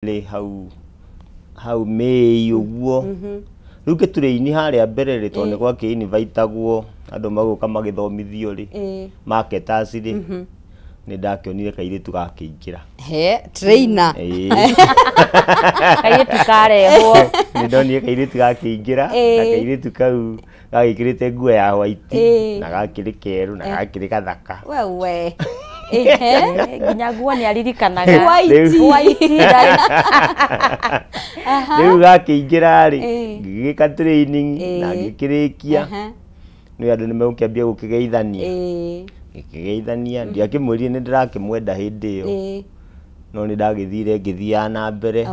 Rĩ hau hau May ũguo. Rĩu ngĩturaini harĩa mbere rĩ, tondũ nĩ gwakĩ invitagwo andũ magũka magĩthomithio rĩ, marketers rĩ, nĩ ndakĩonire kairĩtu gakĩingĩra. He trainer. Ĩĩ. Kairĩtu karehwo. Nĩ ndonire kairĩtu gakĩingĩra na kairĩtu kau gagĩkĩrĩte nguo ya white na gakĩrĩ kerũ na gakĩrĩ gathaka. Wewe, ehe. Nginya nguo nĩ aririkanaga. White. White. Rĩu gakĩingĩra rĩ, ngĩgĩka training na ngĩkĩrĩkia. Nĩ andũ nĩ megũkĩambia gũkĩgeithania. Ngĩkĩgeithania, ndiakĩmwĩrire nĩ ndĩrakĩmwenda hĩndĩ ĩyo, no nĩ ndagĩthire ngĩthiaga na mbere,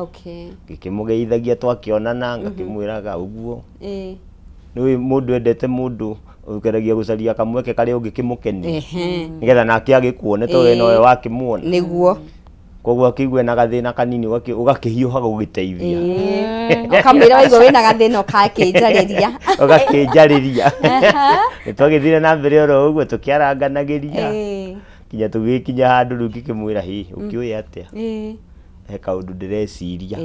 ngĩkĩmũgeithagia, twakĩonana ngakĩmwĩraga ũguo. Nĩ mũndũ endete mũndũ ũgeragia gũcaria kamweke karĩa ũngĩkĩmũkenia nĩgetha nake agĩkuone to we nowe wakĩmuona. Koguo akĩigua na gathĩna kanini ũgakĩhiũha gũgĩteithia. Ũkamwĩra waigua wĩna gathĩna ũgakĩnjarĩria. Ũgakĩnjarĩria. Nĩ twagĩthire na mbere oro ũguo tũkĩaranganagĩria nginya tũgĩkinya handũ rĩu ngĩkĩmwĩra, "Hĩ, ũkĩũĩ atĩa, he kaũndũ ndĩreciria."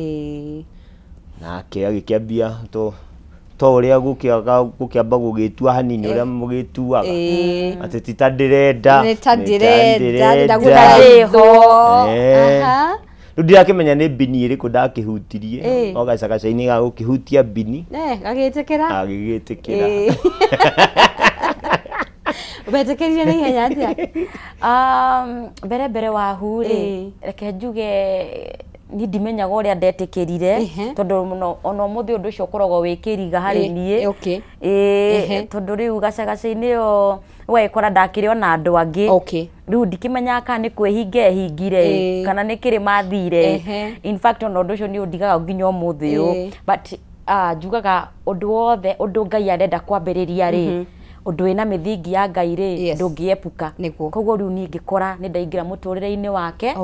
Nake agĩkĩambia to ũrĩa gũkĩaga gũkĩamba gũgĩtua hanini ũrĩa mũgĩtuaga atĩ ti ta ndĩrenda. Nĩ ta nĩ ta ndĩrenda ndĩrenda. ndagũthaithwo. Rĩu ndirakĩmenya nĩ mbini ĩrĩkũ ndakĩhutirie, o gacagaca-inĩ ga gũkĩhutia mbini. Gagĩtĩkĩra. Agĩgĩtĩkĩra. Wetĩkĩrire na ihenya atĩa? Mbere mbere wahu rĩ, reke njuge niĩ ndimenyaga ũrĩa ndetĩkĩrire, tondũ mũno ona ũmũthĩ ũndũ ũcio ũkoragwo wĩ kĩriga harĩ niĩ. Ĩĩ, tondũ rĩu gacagaca-inĩ ĩyo ũgagĩkora ndakĩrĩ ona andũ angĩ. Rĩu ndikĩmenyaga kana nĩ kwĩhinga ehingire kana nĩ kĩrĩma athire. In fact, ona ũndũ ũcio nĩ ũndigaga nginya ũmũthĩ ũyũ. But njugaga ũndũ wothe, ũndũ Ngai arenda kwambĩrĩria rĩ, ũndũ wĩna mĩthingi ya Ngai rĩ, ndũngĩepuka. Koguo rĩu niĩ ngĩkora nĩ ndaingĩra mũtũrĩre-inĩ wake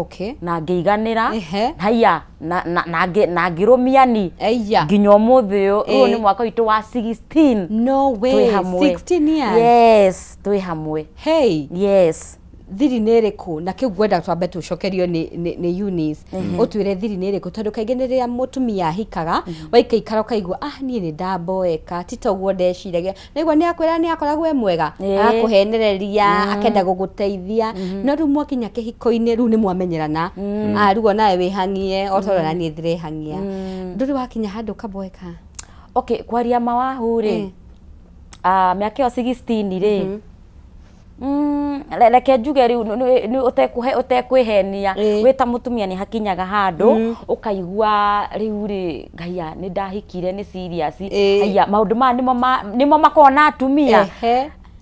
na ngĩiganĩra. Haiya, na ngĩrũmia ni nginya ũmũthĩ ũyũ. Ũyũ nĩ mwaka witũ wa 16. No way. Twĩ hamwe. 16 years. Yes, twĩ hamwe. Hey. Yes. Thiri nĩ ĩrĩkũ? Na kĩu ngwenda twambe tũcokerio nĩ Eunice, ũtwĩre thiri nĩ ĩrĩkũ, tondũ kaingĩ nĩ rĩrĩa mũtumia ahikaga waikaikara ũkaigua, ah, niĩ nĩ ndamboeka, ti ta ũguo ndeciragia. Naigua nĩ akwĩra nĩ akoragwo e mwega, agakũhenereria, akenda gũgũteithia, no rĩu mwakinya kĩhiko-inĩ rĩu nĩ mwamenyerana, ah, rĩu onawe wĩhang'ie o ta ũrĩa naniĩ ndĩrehang'ia. Ndũrĩ wakinya handũ ũkamboeka? Okay, kwaria mawahu rĩ, mĩaka ĩyo 16 rĩ, reke njuge rĩu nĩ ũtekũhe ũtekwĩhenia, wĩ ta mũtumia nĩ hakinyaga handũ ũkaigua rĩu rĩ, ngaia nĩ ndahikire nĩ serious. Haiya, maũndũ maya nĩmo makoragwo na atumia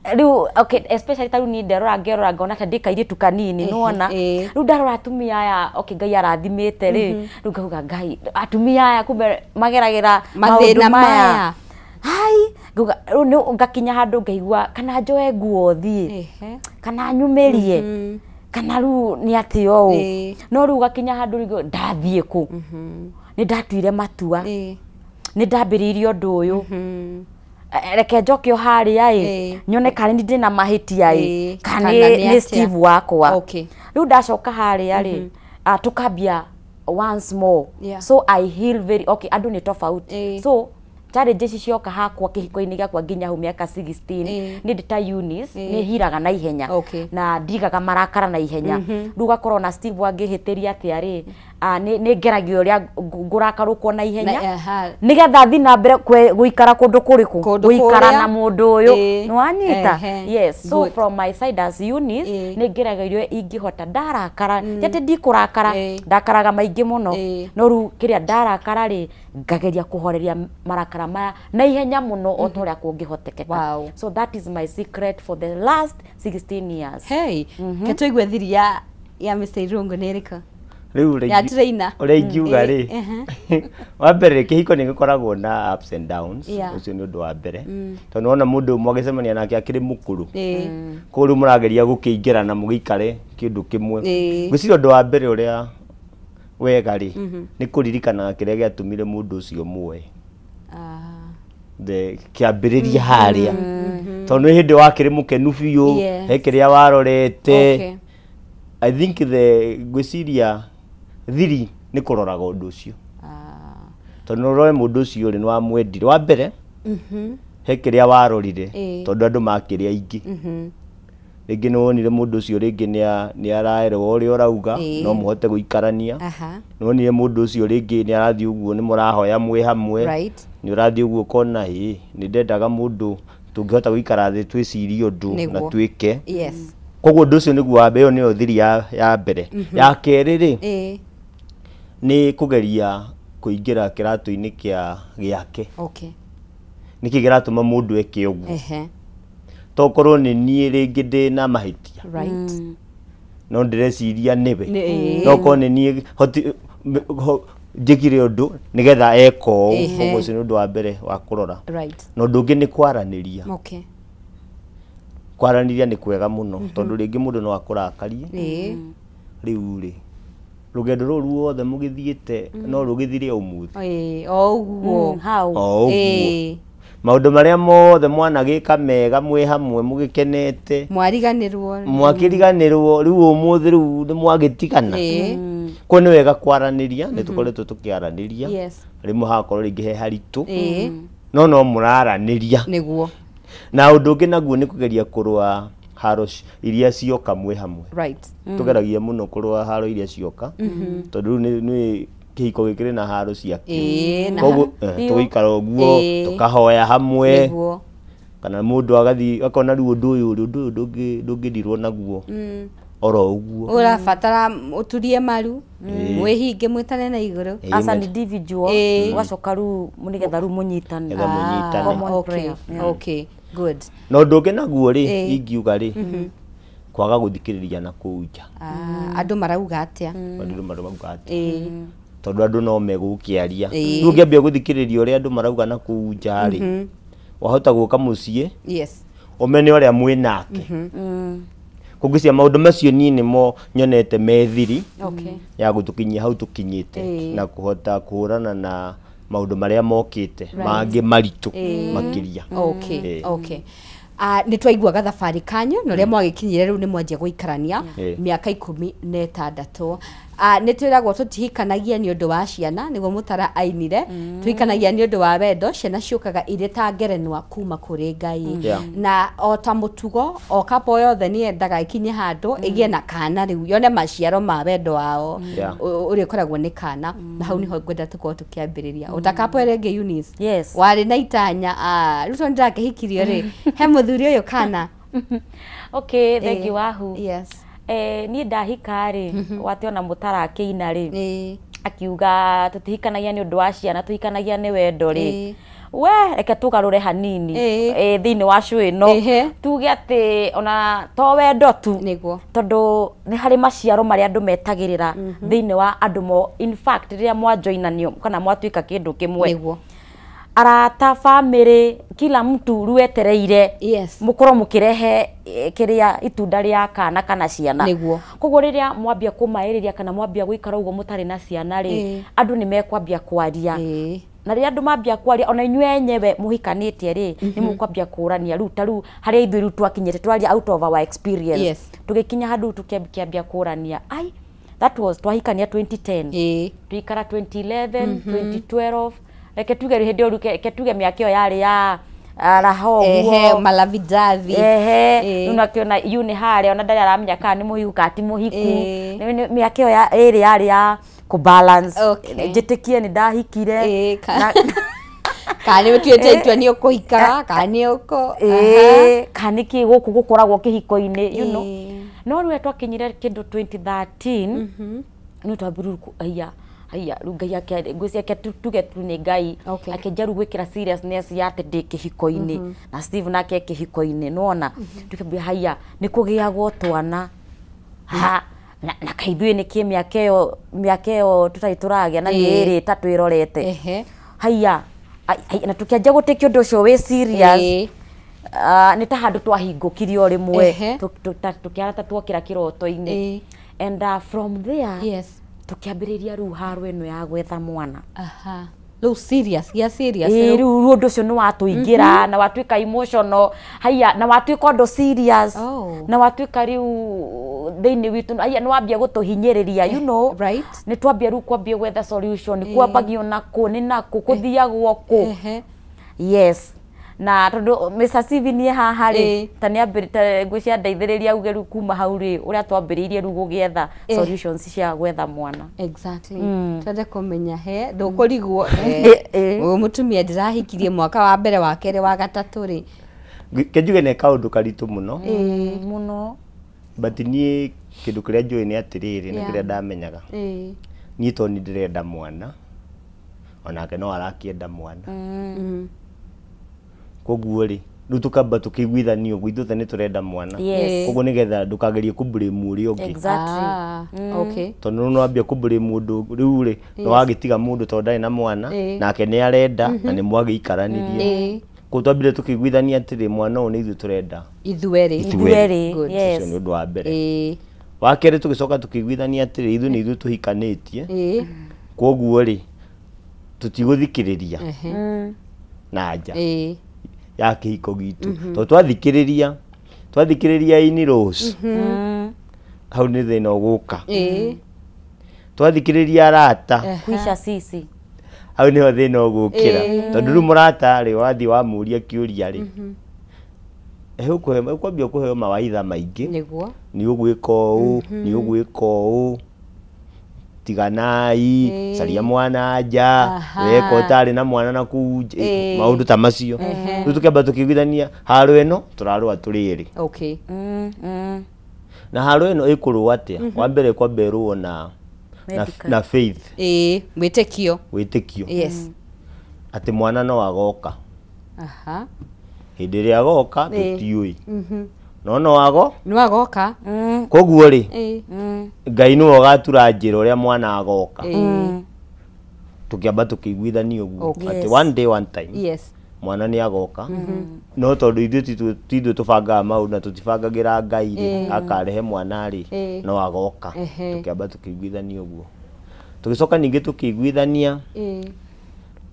rĩu. Okay, especially ta rĩu niĩ nderora ngerora ngona ta ndĩ kairĩtu kanini, nĩwona? Rĩu ndarora atumia aya, okay, Ngai arathimĩte rĩ, rĩu ngauga, Ngai, atumia aya kumbe mageragĩra mathĩna maũndũ maya. Maya. Hai, ngauga rĩu nĩ ngakinya handũ ngaigua kana njoe nguo thiĩ kana nyumĩrie kana rĩu nĩ atĩa ũũ. No rĩu gakinya handũ rĩu ndathiĩ kũ, nĩ ndatuire matua, nĩ ndambĩrĩirie ũndũ ũyũ. Reke njoke o harĩa ĩ, nyone kana nĩ ndĩna mahĩtia ĩ, kana kana nĩ nĩ atĩa. Steve wakwa. Rĩu ndacoka harĩa rĩ, tukambia once more. So I heal very okay. Andũ nĩ tofauti. So challenges cioka hakwa kĩhiko-inĩ gĩakwa nginya hau mĩaka 16, nĩ ndĩ ta Eunice, nĩ hiraga na ihenya na ndigaga marakara na ihenya. Rĩu ũgakorwo na Steve angĩhĩtĩria atĩa rĩ, nĩ ngeragia ũrĩa ngũrakarũkwo na ihenya nĩgetha thiĩ na mbere gũikara kũndũ kũrĩkũ, kũndũ gũikara kũrĩa. na mũndũ ũyũ. Nĩwanyita? Yes. So from my side as Eunice, nĩ ngeragia ũrĩa ingĩhota ndarakara, ti atĩ ndikũrakara, ndakaraga maingĩ mũno, no rĩu kĩrĩa ndarakara rĩ, ngageria kũhoreria marakara maya na ihenya mũno o ta ũrĩa kũngĩhotekeka. So that is my secret for the last 16 years. Hey, ke tũigue thiri ya Mr. Irungu nĩ ĩrĩkũ? Rĩu Ya trainer. Ũrĩa ingiuga rĩ, wa mbere kĩhiko nĩ gĩkoragwo na ups and downs. Ũcio nĩ ũndũ wa mbere, tondũ wona mũndũ ũmwe agĩcemania nake akĩrĩ mũkũrũ, koguo rĩu mũrageria gũkĩingĩrana mũgĩikare kĩndũ kĩmwe. Ngwĩciria ũndũ wa mbere ũrĩa wega rĩ, nĩ kũririkanaga kĩrĩa gĩatũmire mũndũ ũcio muoe the kĩambĩrĩria harĩa, tondũ nĩ hĩndĩ wakĩrĩ mũkenu biũ, he kĩrĩa warorete. I think the ngwĩciria thiri Nĩ kũroraga ũndũ ũcio. Tondũ no ũrore mũndũ ũcio rĩ, nĩ wamwendire. Wa mbere, he kĩrĩa warorire, tondũ andũ makĩrĩa aingĩ. Rĩngĩ nĩ wonire mũndũ ũcio rĩngĩ nĩ araerewa ũrĩa ũrauga, no mũhote gũikarania. Nĩ wonire mũndũ ũcio rĩngĩ nĩ arathiĩ ũguo, nĩ mũrahoya mwĩ hamwe. Nĩ ũrathiĩ ũguo ũkona, ĩ, nĩ ndendaga mũndũ tũngĩhota gũikara thĩ twĩcirie ũndũ na twĩke. Koguo ũndũ ũcio nĩguo wa mbere, ĩyo nĩyo thiri ya mbere. Ya kerĩ rĩ, nĩ kũgeria kũingĩra kĩratũ-inĩ kĩa gĩake. Nĩkĩ kĩratũma mũndũ eke ũguo? Tokorwo nĩ niĩ rĩngĩ ndĩna mahĩtia. No ndĩreciria nĩwe. No korwo nĩ niĩ njĩkire ũndũ nĩgetha eka ũũ. Koguo ũcio nĩ ũndũ wa mbere wa kũrora. Na ũndũ ũngĩ nĩ kwaranĩria. Kwaranĩria nĩ kwega mũno, tondũ rĩngĩ mũndũ no akũrakarie. Rĩu rĩ, rũgendo rũrũ ruothe mũgĩthiĩte no rũgĩthire ũmũthĩ. O ũguo. O ũguo. Maũndũ marĩa mothe mwanagĩka mega mwĩ hamwe mũgĩkenete. Mwariganĩrwo. Mwakĩriganĩrwo, rĩu ũmũthĩ rĩu nĩ mwagĩtigana. Koguo nĩ wega kwaranĩria, nĩ tũkoretwo tũkĩaranĩria. Rĩmwe hagakorwo rĩngĩ he haritũ. No no mũraranĩria. Nĩguo. Na ũndũ ũngĩ naguo nĩ kũgeria kũrũa haro iria cioka mwĩ hamwe. Tũgeragia mũno kũrũa haro iria cioka, tondũ rĩu nĩ kĩhiko gĩkĩrĩ na haro ciakĩo. Koguo tũgũikara ũguo, tũkahoya hamwe. Kana mũndũ agathiĩ akona rĩu ũndũ ũyũ rĩ, ũndũ ũyũ ndũngĩthirwo naguo oro ũguo. Ũrabatara ũturie maru, mwĩhinge mwĩtane na igũrũ. As an individual, ũgacoka rĩu nĩgetha rĩu mũnyitane. Nĩgetha mũnyitane. Okay, good. Na ũndũ ũngĩ naguo rĩ, ingiuga rĩ, kwaga gũthikĩrĩria na kũu nja. Andũ marauga atĩa? Andũ marauga atĩa? Tondũ andũ no megũkĩaria. Rĩu ũngĩambia gũthikĩrĩria ũrĩa andũ marauga na kũu nja rĩ, wahota gũka mũciĩ, ũmene ũrĩa mwĩ nake. Koguo cia maũndũ macio niĩ nĩmo nyonete me thiri ya gũtũkinyia hau tũkinyĩte, na kũhota kũhũrana na maũndũ marĩa mokĩte mangĩ maritũ makĩria. Nĩ twaiguaga thabarĩ kanyu na ũrĩa mwagĩkinyire rĩu nĩ mwanjia gũikarania mĩaka 16. Nĩ twĩragwo tũtihikanagia nĩ ũndũ wa ciana, nĩguo Mũtara ainire. Tũhikanagia nĩ ũndũ wa wendo, ciana ciũkaga irĩ ta ngerenwa kuma kũrĩ Ngai. Na o ta mũtugo, o couple yothe nĩ yendaga ĩkinye handũ ĩgĩe na kana rĩu, yone maciaro ma wendo wao ũrĩa ũkoragwo nĩ kana. Na hau nĩho ngwenda tũkorwo tũkĩambĩrĩria. O ta couple ĩrĩa ĩngĩ Eunice, warĩ na itanya, rĩu tondũ ndĩrakĩhikirio rĩ, he mũthuri ũyũ kana. Okay, thank you Wahu. Niĩ ndahika rĩ, wate ona Mũtara akĩina rĩ, akiuga tũtihikanagia nĩ ũndũ wa ciana, tũhikanagia nĩ wendo rĩ. We reke tũgarũre hanini thĩinĩ wa show ĩno, tuge atĩ ona to wendo tu, tondũ nĩ harĩ maciaro marĩa andũ metagĩrĩra thĩinĩ wa andũ mo, in fact rĩrĩa mwajoinanio kana mwatuĩka kĩndũ kĩmwe, arata, family, kila mtu rĩu etereire mũkorwo mũkĩrehe kĩrĩa itunda rĩa kana kana ciana. Koguo rĩrĩa mwambia kũmaĩrĩria kana mwambia gũikara ũguo mũtarĩ na ciana rĩ, andũ nĩ mekwambia kwaria. Na rĩrĩa andũ mambia kwaria, ona inyuĩ enyewe mũhikanĩtie rĩ, nĩ mũkwambia kũrania. Rĩu ta rĩu harĩa ithuĩ rĩu twakinyĩte, twaria out of our experience, tũgĩkinya handũ tũkĩambia kũrania. Ai, that was twahikania 2010, tũikara 2011, 2012, reke tuge hĩndĩ ĩyo, reke tuge mĩaka ĩyo yarĩ ya raha ũguo, malavidavi. Rĩu nakĩona yu nĩ harĩa, ona ndarĩ aramenya kana nĩ mũhiku kana ti mũhiku. Mĩaka ĩyo ĩrĩ yarĩ ya kũ balance. Njĩtĩkie nĩ ndahikire. Kana nĩ ũtuĩte itua nĩ ũkũhikaga, kana nĩ ũkũ, kana nĩkĩ gũkũ gũkoragwo kĩhiko-inĩ, you know. No rĩu twakinyire kĩndũ 2013, nĩ twambĩrĩirie haiya haiya, rĩu Ngai ake, ngwĩciria ake tuge tu nĩ Ngai akĩnja rĩu gwĩkĩra seriousness ya atĩ ndĩ kĩhiko-inĩ, na Steve nake kĩhiko-inĩ, nĩwona? Tukĩambia haiya, nĩ kũgĩagwo twana. Ha, na kaithuĩ nĩkĩ mĩaka ĩyo tũtarĩ tũragĩa na nĩ ĩrĩ ta twĩrorete. Haiya, na tũkĩanjia gũtĩkia ũndũ ũcio wĩ serious. Nĩ ta handũ twahingũkire o rĩmwe, tũkĩara ta twokĩra kĩroto-inĩ. And from there, tũkĩambĩrĩria rĩu haro ĩno ya gwetha mwana. Rĩu serious, ya serious. Rĩu ũndũ ũcio nĩ watũingĩra, na watuĩka emotional, haiya, na watuĩka ũndũ serious, na watuĩka rĩu thĩinĩ witũ aya nĩ wambia gũtũhinyĩrĩria, you know. Right. Nĩ twambia rĩu kwambia gwetha solution, kwambagio nakũ nĩ nakũ kũthiagwo kũ. Yes. Na tondũ Mr. Stephen nĩ haha rĩ, ta nĩ ambĩrĩte ngwĩciria ndeithĩrĩria auge rĩu kuma hau rĩ ũrĩa twambĩrĩirie rĩu gũgĩetha solutions cia gwetha mwana. Exactly. Twende kũmenya he ndũkũrigwo ũyũ mũtumia ndĩrahikirie mwaka wa mbere wa kerĩ wa gatatũ rĩ. Kenjuge nĩ kaũndũ karitũ mũno. Mũno. But niĩ kĩndũ kĩrĩa njũĩ nĩ atĩrĩrĩ, nĩ kĩrĩa ndamenyaga. Niĩ tondũ nĩ ndĩrenda mwana, onake no arakĩenda mwana. Koguo rĩ, rĩu tũkamba tũkĩiguithania ũguo ithuothe nĩ tũrenda mwana. Koguo nĩgetha ndũkagerie kũblame ũrĩa ũngĩ. Exactly. Okay. Tondũ no wambia kũblame mũndũ rĩu rĩ, no wagĩtiga mũndũ tondũ ndarĩ na mwana, nake nĩ arenda na nĩ mwagĩikaranirie. Koguo twambire tũkĩiguithania atĩrĩ, mwana ũyũ nĩ ithuĩ tũrenda. Ithuerĩ. Ithuerĩ. Yes. Ũcio nĩ ũndũ wa mbere. Wa kerĩ tũgĩcoka tũkĩiguithania atĩrĩ, ithuĩ nĩ ithuĩ tũhikanĩtie. Koguo rĩ, tũtigũthikĩrĩria na nja ya kĩhiko gitũ. Tondũ twathikĩrĩria in-laws, hau nĩ thĩna ũgũka. Twathikĩrĩria arata, kwisha sisi, hau nĩho thĩna ũgũkĩra. Tondũ rĩu mũrata rĩ, wathiĩ wamũria kĩũria rĩ, ũkwambia kũheo mawaitha maingĩ. Nĩguo. Nĩ ũgwĩka ũũ, nĩ ũgwĩka ũũ, tiganai, caria mwana nja, weka ũtarĩ na mwana na kũu nja, maũndũ ta macio. Rĩu tũkĩamba tũkĩiguithania haro ĩno tũrarũa tũrĩ erĩ. Okay. Na haro ĩno ĩkũrũa atĩa? Wa mbere kwamba ĩrũo na faith. Wĩtĩkio. Wĩtĩkio. Yes. Atĩ mwana no agoka. Hĩndĩ ĩrĩa agoka tũtiũĩ. No no ago? No agoka. Koguo rĩ, Ngai nĩwe ũgatura njĩra ũrĩa mwana agoka. Tũkĩamba tũkĩiguithania ũguo atĩ one day one time. Yes. Mwana nĩ agoka. No tondũ ithuĩ ti ithuĩ tũbangaga maũndũ na tũtibangagĩra Ngai rĩ, akarehe mwana rĩ, no agoka. Tũkĩamba tũkĩiguithania ũguo. Tũgĩcoka ningĩ tũkĩiguithania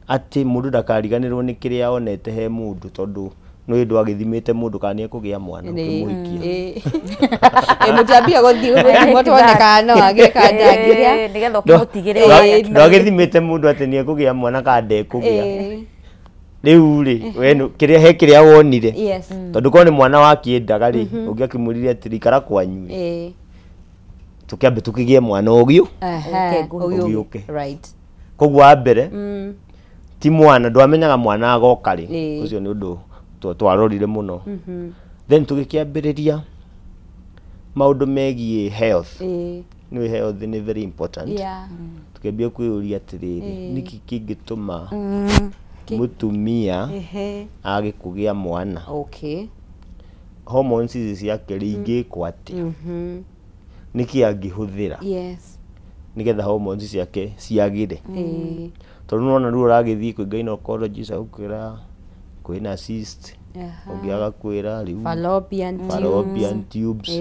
atĩ mũndũ ndakariganĩrwo nĩ kĩrĩa onete he mũndũ, tondũ nĩ ũndũ agĩthimĩte mũndũ kana nĩ ekũgĩa mwana ũkĩmũhikia. Mũtiambia gũthiĩ gũthimwo tuone kana no agĩe kana ndangĩgĩa. Nĩgetha ũkĩmũtigĩrĩre. Ndwagĩthimĩte mũndũ atĩ nĩ ekũgĩa mwana kana ndekũgĩa. Rĩu rĩ, we kĩrĩa he kĩrĩa wonire. Tondũ korwo nĩ mwana wakĩendaga rĩ, ũngĩakĩmwĩrire atĩ ikara kwanyu rĩ, tũkĩambe tũkĩgĩe mwana ũgĩũ. Ũgĩũke. Right. Koguo wa mbere, ti mwana, ndwamenyaga mwana agoka rĩ. Ũcio nĩ ũndũ twarorire mũno. Then tũgĩkĩambĩrĩria maũndũ megiĩ health. Nĩ health nĩ very important. Tũkĩambia kwĩyũria atĩrĩrĩ, nĩkĩ kĩngĩtũma mũtumia age kũgĩa mwana? Okay. Hormones ici ciake rĩ ingĩkwo atĩa? Nĩkĩ angĩhũthĩra? Yes. Nĩgetha hormones ciake ciagĩre. Tondũ nĩwona rĩu ũragĩthiĩ kwĩ gynecologist agũkwĩra kwĩna cyst, ũngĩ agakwĩra rĩu fallopian tubes,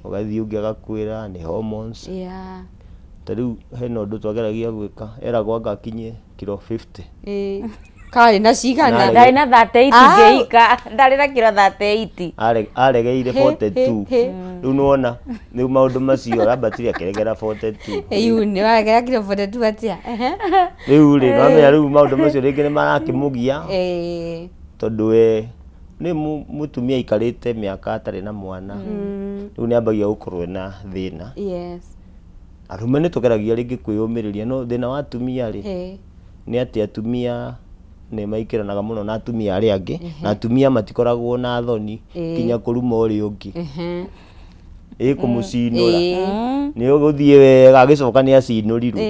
ũgathiĩ ũngĩ agakwĩra nĩ hormones. Ta rĩu hena ũndũ twageragia gwĩka, eragwo anga akinye kiro 50. Karĩ na cigana? Ndarĩ na 38 ngĩika, ndarĩ na kiro 38. Aregeire 42. Rĩu nĩwona, rĩu maũndũ macio arambatire akĩregera 42. Ĩyu nĩ waregera kiro 42 atĩa? Rĩu rĩ, nĩwamenya rĩu maũndũ macio rĩngĩ nĩ marakĩmũgia. Tondũ we nĩ mũtumia aikarĩte mĩaka atarĩ na mwana. Rĩu nĩ ambagia gũkorwo ena thĩna. Yes. Arũme nĩ tũgeragia rĩngĩ kwĩyũmĩrĩria, no thĩna wa atumia rĩ, nĩ atĩ atumia nĩ maikĩranaga mũno na atumia arĩa angĩ, na atumia matikoragwo na thoni kinya kũruma ũrĩa ũngĩ. Ĩkũmũcinũra. Nĩ ũgũthiĩ wega agĩcoka nĩ acinũrirwo.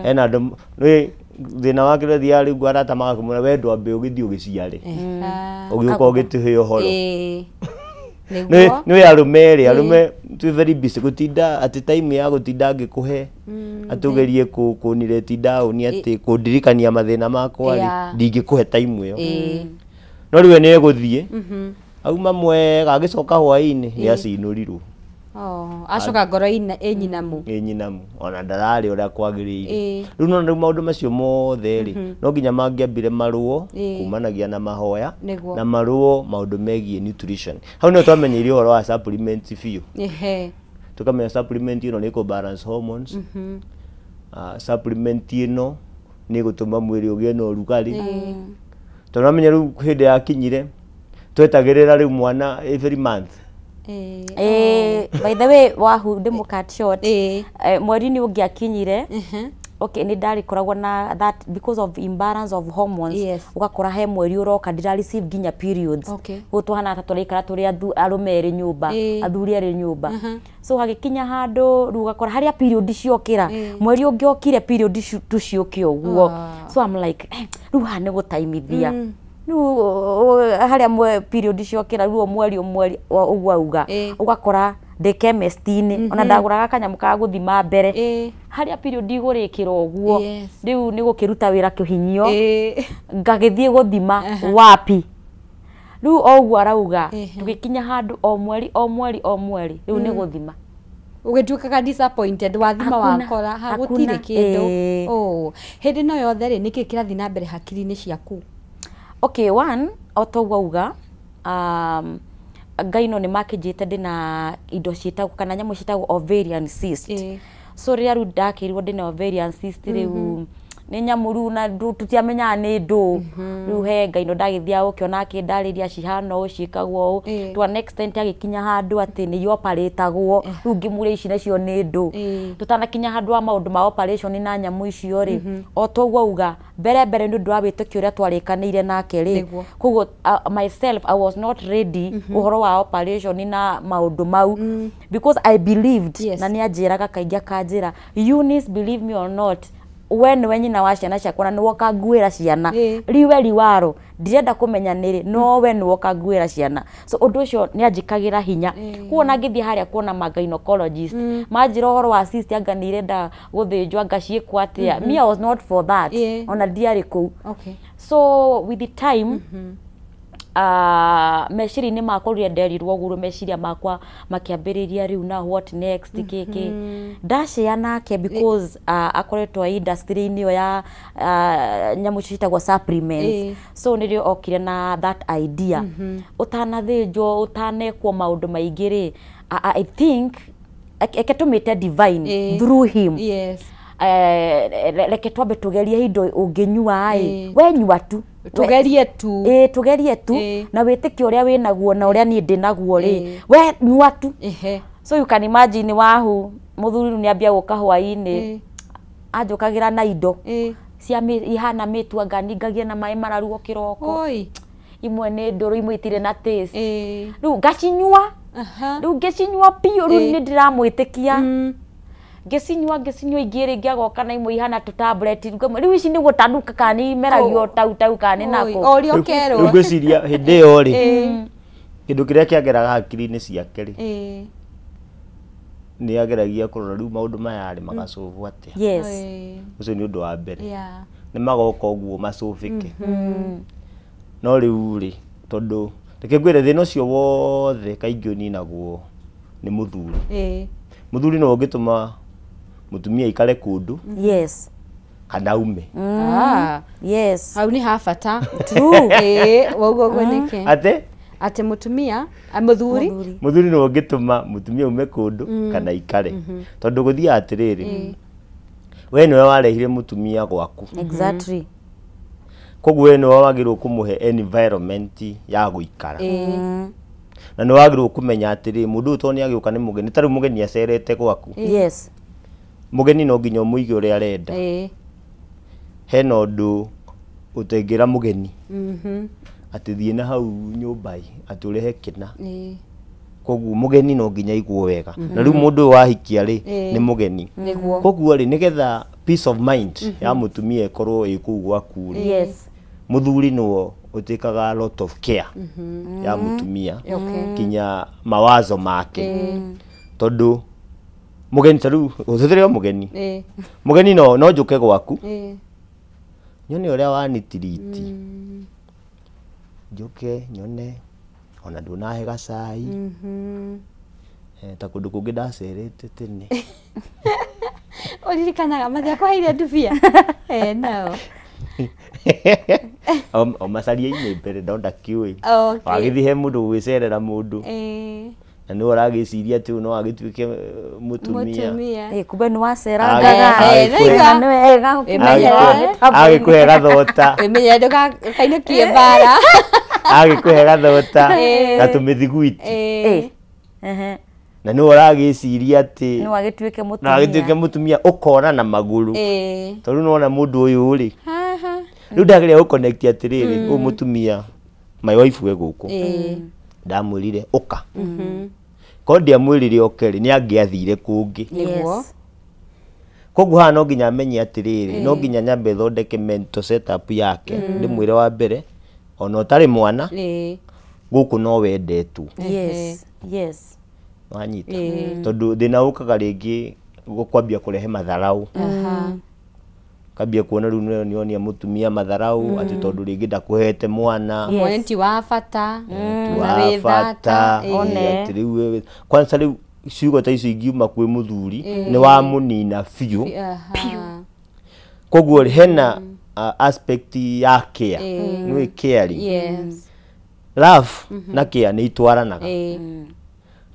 Hena andũ nĩ thĩna wake ũrĩa rĩu arata magakĩmwĩra we ndwambe ũgĩthiĩ ũgĩciare. Ũgĩũka ũgĩtũhe ũhoro. Nĩ arũme rĩ, arũme twĩ very busy gũtinda atĩ time ya gũtinda ngĩkũhe atĩ ũgerie kũnireti down atĩ kũndirikania mathĩna makwa rĩ, ndingĩkũhe time ĩyo. No rĩu we nĩ egũthiĩ auma mwega agĩcoka hwaĩ-inĩ nĩ acinũrirwo. Acoka ngoro ĩnyinamu. Ĩnyinamu ona ndararĩ ũrĩa kwagĩrĩire. Rĩu nona rĩu maũndũ macio mothe rĩ, no nginya mangĩambire marũo kumanagia na mahoya na marũo maũndũ megiĩ nutrition. Hau nĩho twamenyeire ũhoro wa supplements biũ. Tũkamenya supplement ĩno nĩ ĩkũ balance hormones. Supplement ĩno nĩ ĩgũtũma mwĩrĩ ũgĩe na ũrugarĩ. Tondũ wamenya rĩu hĩndĩ yakinyire twetagĩrĩra rĩu mwana every month. By the way, Wahu ndĩmũ cut short. Mweri-inĩ ũngĩakinyire, okay, nĩ ndarĩkoragwo na that because of imbalance of hormones. Ũgakora he mweri ũroka ndira receive nginya periods. Koguo tũhana ta tũraikara tũrĩ arũme erĩ nyũmba, athuri erĩ nyũmba. So hagĩkinya handũ rĩu ũgakora harĩa period ciokĩra, mweri ũngĩokire period tũciũke ũguo. So I'm like, rĩu haha nĩ gũtaimithia. Rĩu harĩa period ciokĩra rĩu mweri mweri ũguo auga, ũgakora ndĩ chemist-inĩ, ona ndagũraga kanyamũ ka gũthima mbere. Harĩa period igũrĩkĩra ũguo, rĩu nĩ gũkĩruta wĩra kĩhinyio, ngagĩthiĩ gũthima wapi. Rĩu o ũguo arauga, tũgĩkinya handũ o mweri o mweri o mweri, rĩu nĩ gũthima. Ũgĩtuĩkaga disappointed wathima wakora gũtirĩ kĩndũ. Hĩndĩ ĩno yothe rĩ, nĩkĩ kĩrathiĩ na mbere hakiri-inĩ ciaku? Okay, one, o toguo auga, Ngai no nĩ makĩnjĩte ndĩna indo ciĩtagwo kana nyamũ ciĩtagwo ovarian cyst. So rĩrĩa rĩu ndakĩrirwo ndĩna ovarian cyst rĩu nĩ nyamũ rĩu na tũtiamenyaga nĩ ndũ. Rĩu he Ngai no ndagĩthiaga gũkĩona akĩndarĩria cihana ũũ ciĩkagwo ũũ. To an extent agĩkinya handũ atĩ nĩ ioparĩtagwo. Rĩu ngĩmũria ici nacio nĩ ndũ. Tũtanakinya handũ ha maũndũ ma operation na nyamũ icio rĩ, o toguo auga mbere mbere nĩ ũndũ wa wĩtĩkio ũrĩa twarĩkanĩire nake rĩ. Koguo myself I was not ready ũhoro wa operation na maũndũ mau because I believed. Na nĩ anjĩraga kaingĩ akanjĩra, Eunice, believe me or not, we nĩwe nyina wa ciana ciakwa na nĩwe ũkanguĩra ciana. Riwe riwaro ndirenda kũmenya nĩrĩ, no we nĩwe ũkanguĩra ciana. So ũndũ ũcio nĩ anjĩkagĩra hinya. Koguo ona ngĩthiĩ harĩa kuona ma gynecologist, manjĩra ũhoro wa cyst anga nĩ irenda gũthĩnjwo anga ciĩkwo atĩa. Me, I was not for that. Ona ndiarĩ kũu. So with the time, meciria-inĩ makwa rĩrĩa nderirwo ũguo meciria makwa makĩambĩrĩria rĩu na what next kĩkĩ. Ndacea nake because akoretwo industry-inĩ ĩyo ya nyamũ icio ciĩtagwo supplements. So nĩrĩo okire na that idea. Ũtanathĩnjwo, ũtanekwo maũndũ maingĩ rĩ, I think eke tũmĩte divine through him. Reke twambe tũgerie indo ũngĩnyua ĩ, we nyua tu. Tũgerie tu. Tũgerie tu na wĩtĩkio ũrĩa wĩnaguo na ũrĩa niĩ ndĩnaguo rĩ, we nyua tu. So you can imagine Wahu mũthuri rĩu nĩambia gũka hwaĩ-inĩ, anjũkagĩra na indo cia ihana mĩtu anga ningagie na maĩ mararuo kĩroko. Imwe nĩ ndũrũ, imwe itirĩ na taste. Rĩu ngacinyua. Rĩu ngĩcinyua biũ, rĩu nĩ ndĩramwĩtĩkia. Ngĩcinyua ingĩ rĩngĩ agoka na imwe ihana tũ tablet. Rĩu ici nĩ gũtanuka kana nĩ imeragio tau tau kana nĩ nakũ. O ũrĩa ũkerwo. Rĩu ngwĩciria hĩndĩ ĩyo rĩ, kĩndũ kĩrĩa kĩageraga hakiri-inĩ ciake rĩ, nĩ ageragia kũrora rĩu maũndũ maya rĩ magacũbwo atĩa. Ũcio nĩ ũndũ wa mbere. Nĩ magoka ũguo macũbĩke. No rĩu rĩ, tondũ reke ngwĩre thĩna ũcio wothe kaingĩ ũninagwo nĩ mũthuri. Mũthuri no ũngĩtũma mũtumia aikare kũndũ. Kana aume. Hau nĩ ha bata. Ũguo ũguo nĩkĩ? Atĩ? Atĩ mũtumia, mũthuri. Mũthuri no ũngĩtũma mũtumia aume kũndũ kana aikare. Tondũ gũthiaga atĩrĩrĩ, we nĩwe warehire mũtumia gwaku. Koguo we nĩwe wagĩrĩirwo kũmũhe environment ya gũikara. Na nĩ wagĩrĩirwo kũmenya atĩrĩ, mũndũ ũyũ tondũ nĩ agĩũka nĩ mũgeni, ta rĩu mũgeni acerete gwaku. Mũgeni no nginya ũmũige ũrĩa arenda. Hena ũndũ ũtengĩra mũgeni. Atĩ thiĩ na hau nyũmba ĩ, atĩ ũrehe kĩna. Koguo mũgeni no nginya aiguo wega. Na rĩu mũndũ ũyũ wahikia rĩ, nĩ mũgeni. Koguo rĩ, nĩgetha peace of mind ya mũtumia ĩkorwo ĩ kũu gwaku rĩ, mũthuri nĩwe ũtĩkaga a lot of care ya mũtumia kinya mawazo make. Tondũ mũgeni ta rĩu ũhũthĩre o mũgeni. Mũgeni no njũke gwaku. Nyone ũrĩa wanitiriti. Njũke nyone ona ndũnahe gacai. Ta kũndũ kũngĩ ndacerete tene. Ũririkanaga mathia kwaheire ndubia? Nao. O macaria-inĩ mbere no ndakĩũĩ. Wagĩthiĩ he mũndũ gwĩcerera mũndũ. Na nĩ ũragĩciria atĩ ũyũ no agĩtuĩke mũtumia. Kumbe nĩ wacerangaga. Nĩ wega agĩkũhe gathota. Ĩmenye ndũkainũkie mbara. Agĩkũhe gathota na tũmĩthiguiti. Na nĩ ũragĩciria atĩ no agĩtuĩke mũtumia. No agĩtuĩke mũtumia ũkora na magũrũ. Tondũ nĩwona mũndũ ũyũ rĩ. Rĩu ndageria gũconnect atĩrĩrĩ ũyũ mũtumia my wife we gũkũ. Ndamwĩrire ũka. Korwo ndiamwĩrire oke rĩ nĩ angĩathire kũngĩ. Koguo haha no nginya amenye atĩrĩrĩ no nginya nyambe thondeke mental setup yake ndĩmwĩre wa mbere ona ũtarĩ mwana gũkũ no wendetwo. Yes, yes. Wanyita. Tondũ thĩna ũkaga rĩngĩ kwambia kũrehe matharau. Kambia kuona rĩu nĩonia mũtumia matharau atĩ tondũ rĩngĩ ndakũhete mwana. Mwana ti wa bata. Wa bata. Atĩ rĩu kwanza rĩu ciugo ta icio ingiuma kwĩ mũthuri nĩ wamũnina biũ. Koguo hena aspect ya care. Nĩ caring. Yes. Love na care nĩ itwaranaga.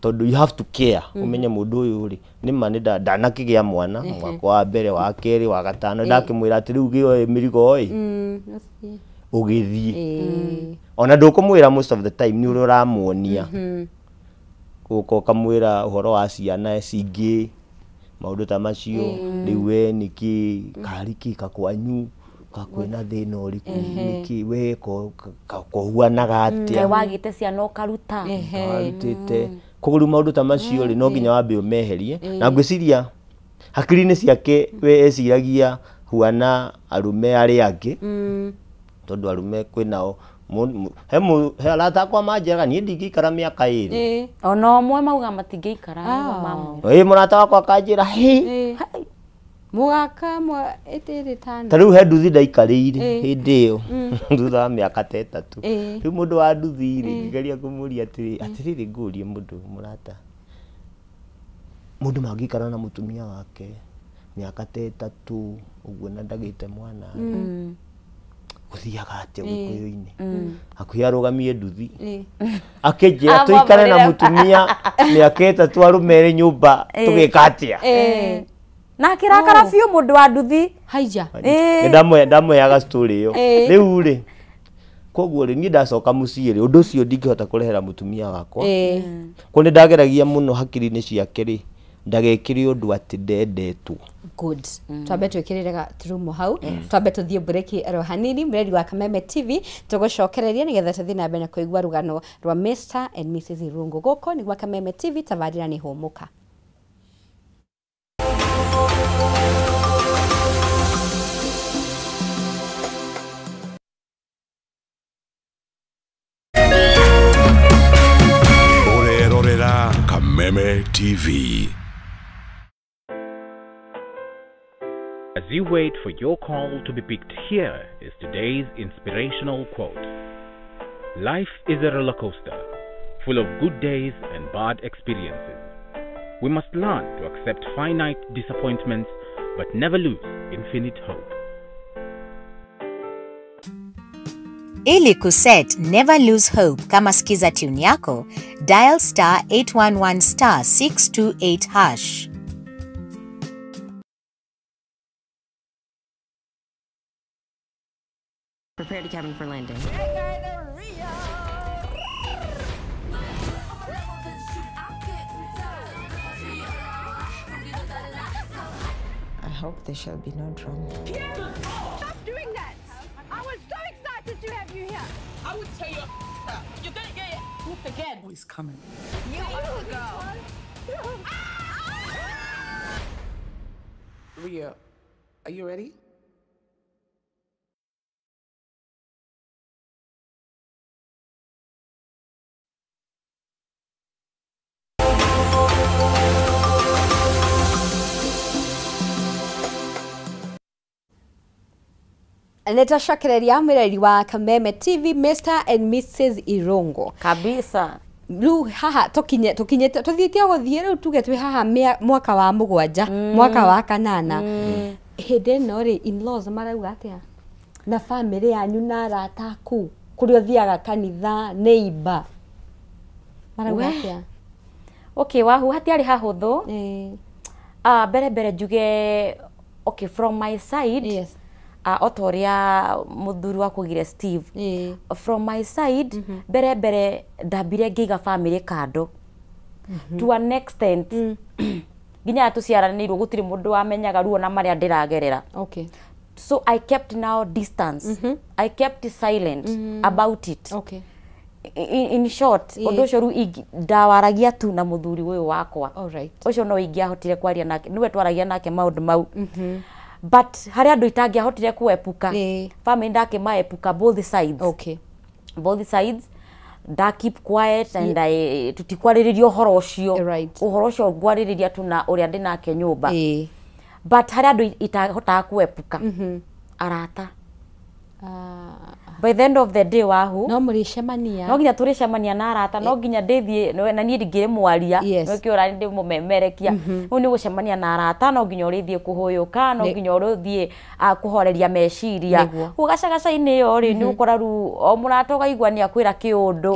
Tondũ you have to care umenye mũndũ ũyũ rĩ nĩ ma nĩ ndanakĩgĩa mwana mwaka wa mbere wa kerĩ wa gatano ndakĩmwĩra atĩ rĩu gĩoe mĩrigo ĩ ũgĩthiĩ. Ona ndũkũmwĩra most of the time nĩ ũrĩa ũramuonia. Ũka ũkamwĩra ũhoro wa ciana cingĩ maũndũ ta macio rĩu we nĩkĩ kari kĩ kakwanyu kakwĩna thĩna ũrĩkũ nĩkĩ we kohuanaga atĩa wagĩte ciana ũkaruta warutĩte. Koguo rĩu maũndũ ta macio rĩ no nginya wambe ũmeherie na ngwĩciria hakiri-inĩ ciake we eciragia huana arũme arĩa angĩ tondũ arũme kwĩnao he arata akwa manjĩraga niĩ ndingĩikara mĩaka ĩrĩ. Ona ũmwe mauga matingĩikara. Mũrata wakwa akanjĩra hĩ mũgaka ĩtĩrĩ tano. Ta rĩu he nduthi ndaikarĩire hĩndĩ ĩyo thutha wa mĩaka ta ĩtatũ. Rĩu mũndũ wa nduthi rĩ ngĩgeria kũmũria atĩrĩ atĩrĩrĩ ngũrie mũndũ mũrata mũndũ mangĩikara na mũtumia wake mĩaka ta ĩtatũ ũguo na ndagĩte mwana gũthiaga atĩa Gĩkũyũ-inĩ. Hakuhĩ arũgamie nduthi akĩnjĩra tũikare na mũtumia mĩaka ĩtatũ arũme erĩ nyũmba tũgĩka atĩa. Na kĩrakara biũ mũndũ wa nduthi. Haija. Ndamweaga story ĩyo. Rĩu rĩ koguo rĩ niĩ ndacoka mũciĩ rĩ ũndũ ũcio ndingĩhota kũrehera mũtumia wakwa. Koguo nĩ ndageragia mũno hakiri-inĩ ciake rĩ ndagekĩre ũndũ atĩ ndendetwo. Good. Twambe twĩkĩrĩre gaturumo hau twambe tũthiĩ mbureki oro hanini mũreri wa Kameme TV tũgũcokereria nĩgetha tũthiĩ na mbere na kũigua rũgano rwa Mr and Mrs Irungu. Gũkũ nĩ gwa Kameme TV tabarĩra nĩ Hũmũka. Kameme TV. As you wait for your call to be picked, here is today's inspirational quote. Life is a roller coaster, full of good days and bad experiences. We must learn to accept finite disappointments, but never lose infinite hope. Ili kuset Never Lose Hope kama skiza tune yako, dial star 811 star 628 hash. Prepare to cabin for landing. I hope there shall be no drama. Stop doing that! I was so excited to have you here. I would tear your up. You're gonna get your whooped again. Oh, he's coming. You are the girl. Ria, are you ready? Nĩtwacokereria mwĩrori wa Kameme TV Mr and Mrs Irungu. Kabisa. Rĩu haha tũkinye tũthiĩte o gũthiĩ rĩu tuge twĩ haha mwaka wa mũgwanja mwaka wa kanana. Hĩndĩ ĩno rĩ in-laws marauga atĩa na family yanyu na arata aku kũrĩa ũthiaga kanitha neighbor marauga atĩa? Okay, wahu hatiarĩ hahũthũ. Mbere mbere njuge, okay, from my side, Yes. o ta ũrĩa mũthuri wakugire Steve, from my side, mbere mbere ndambire ngĩiga family kando to an extent, nginya tũciaranĩirwo gũtirĩ mũndũ wamenyaga ruo na marĩa ndĩragerera. Okay. So I kept now distance. I kept silent about it. Okay. In short, ũndũ ũcio rĩu ndawaragia tu na mũthuri ũyũ wakwa. All right. Ũcio no ingĩahotire kwaria nake, nĩwe twaragia nake maũndũ mau. But harĩa andũ itangĩahotire kuepuka, family ndakĩmaepuka both sides. Okay. Both sides nda keep quiet and I tutikwarĩrĩria ũhoro ũcio. Right. Ũhoro ũcio ngwarĩrĩria tu na ũrĩa ndĩ nake nyũmba. But harĩa andũ itahotaga kuepuka, arata. By the end of the day, wahu, no mũrĩcemania. No nginya tũrĩcemania na arata, no nginya ndĩthiĩ na niĩ ndingĩrĩ mwaria, Yes. no kĩo ũrani ndĩ mũmemerekia. Rĩu nĩ gũcemania na arata, no nginya ũrĩthiĩ kũhũyũka, no nginya ũrĩthiĩ kũhoreria meciria. Nĩguo. Kũu gacagaca-inĩ ĩyo rĩ, nĩ ũkora rĩu o mũrata ũkaigua nĩ akwĩra kĩũndũ.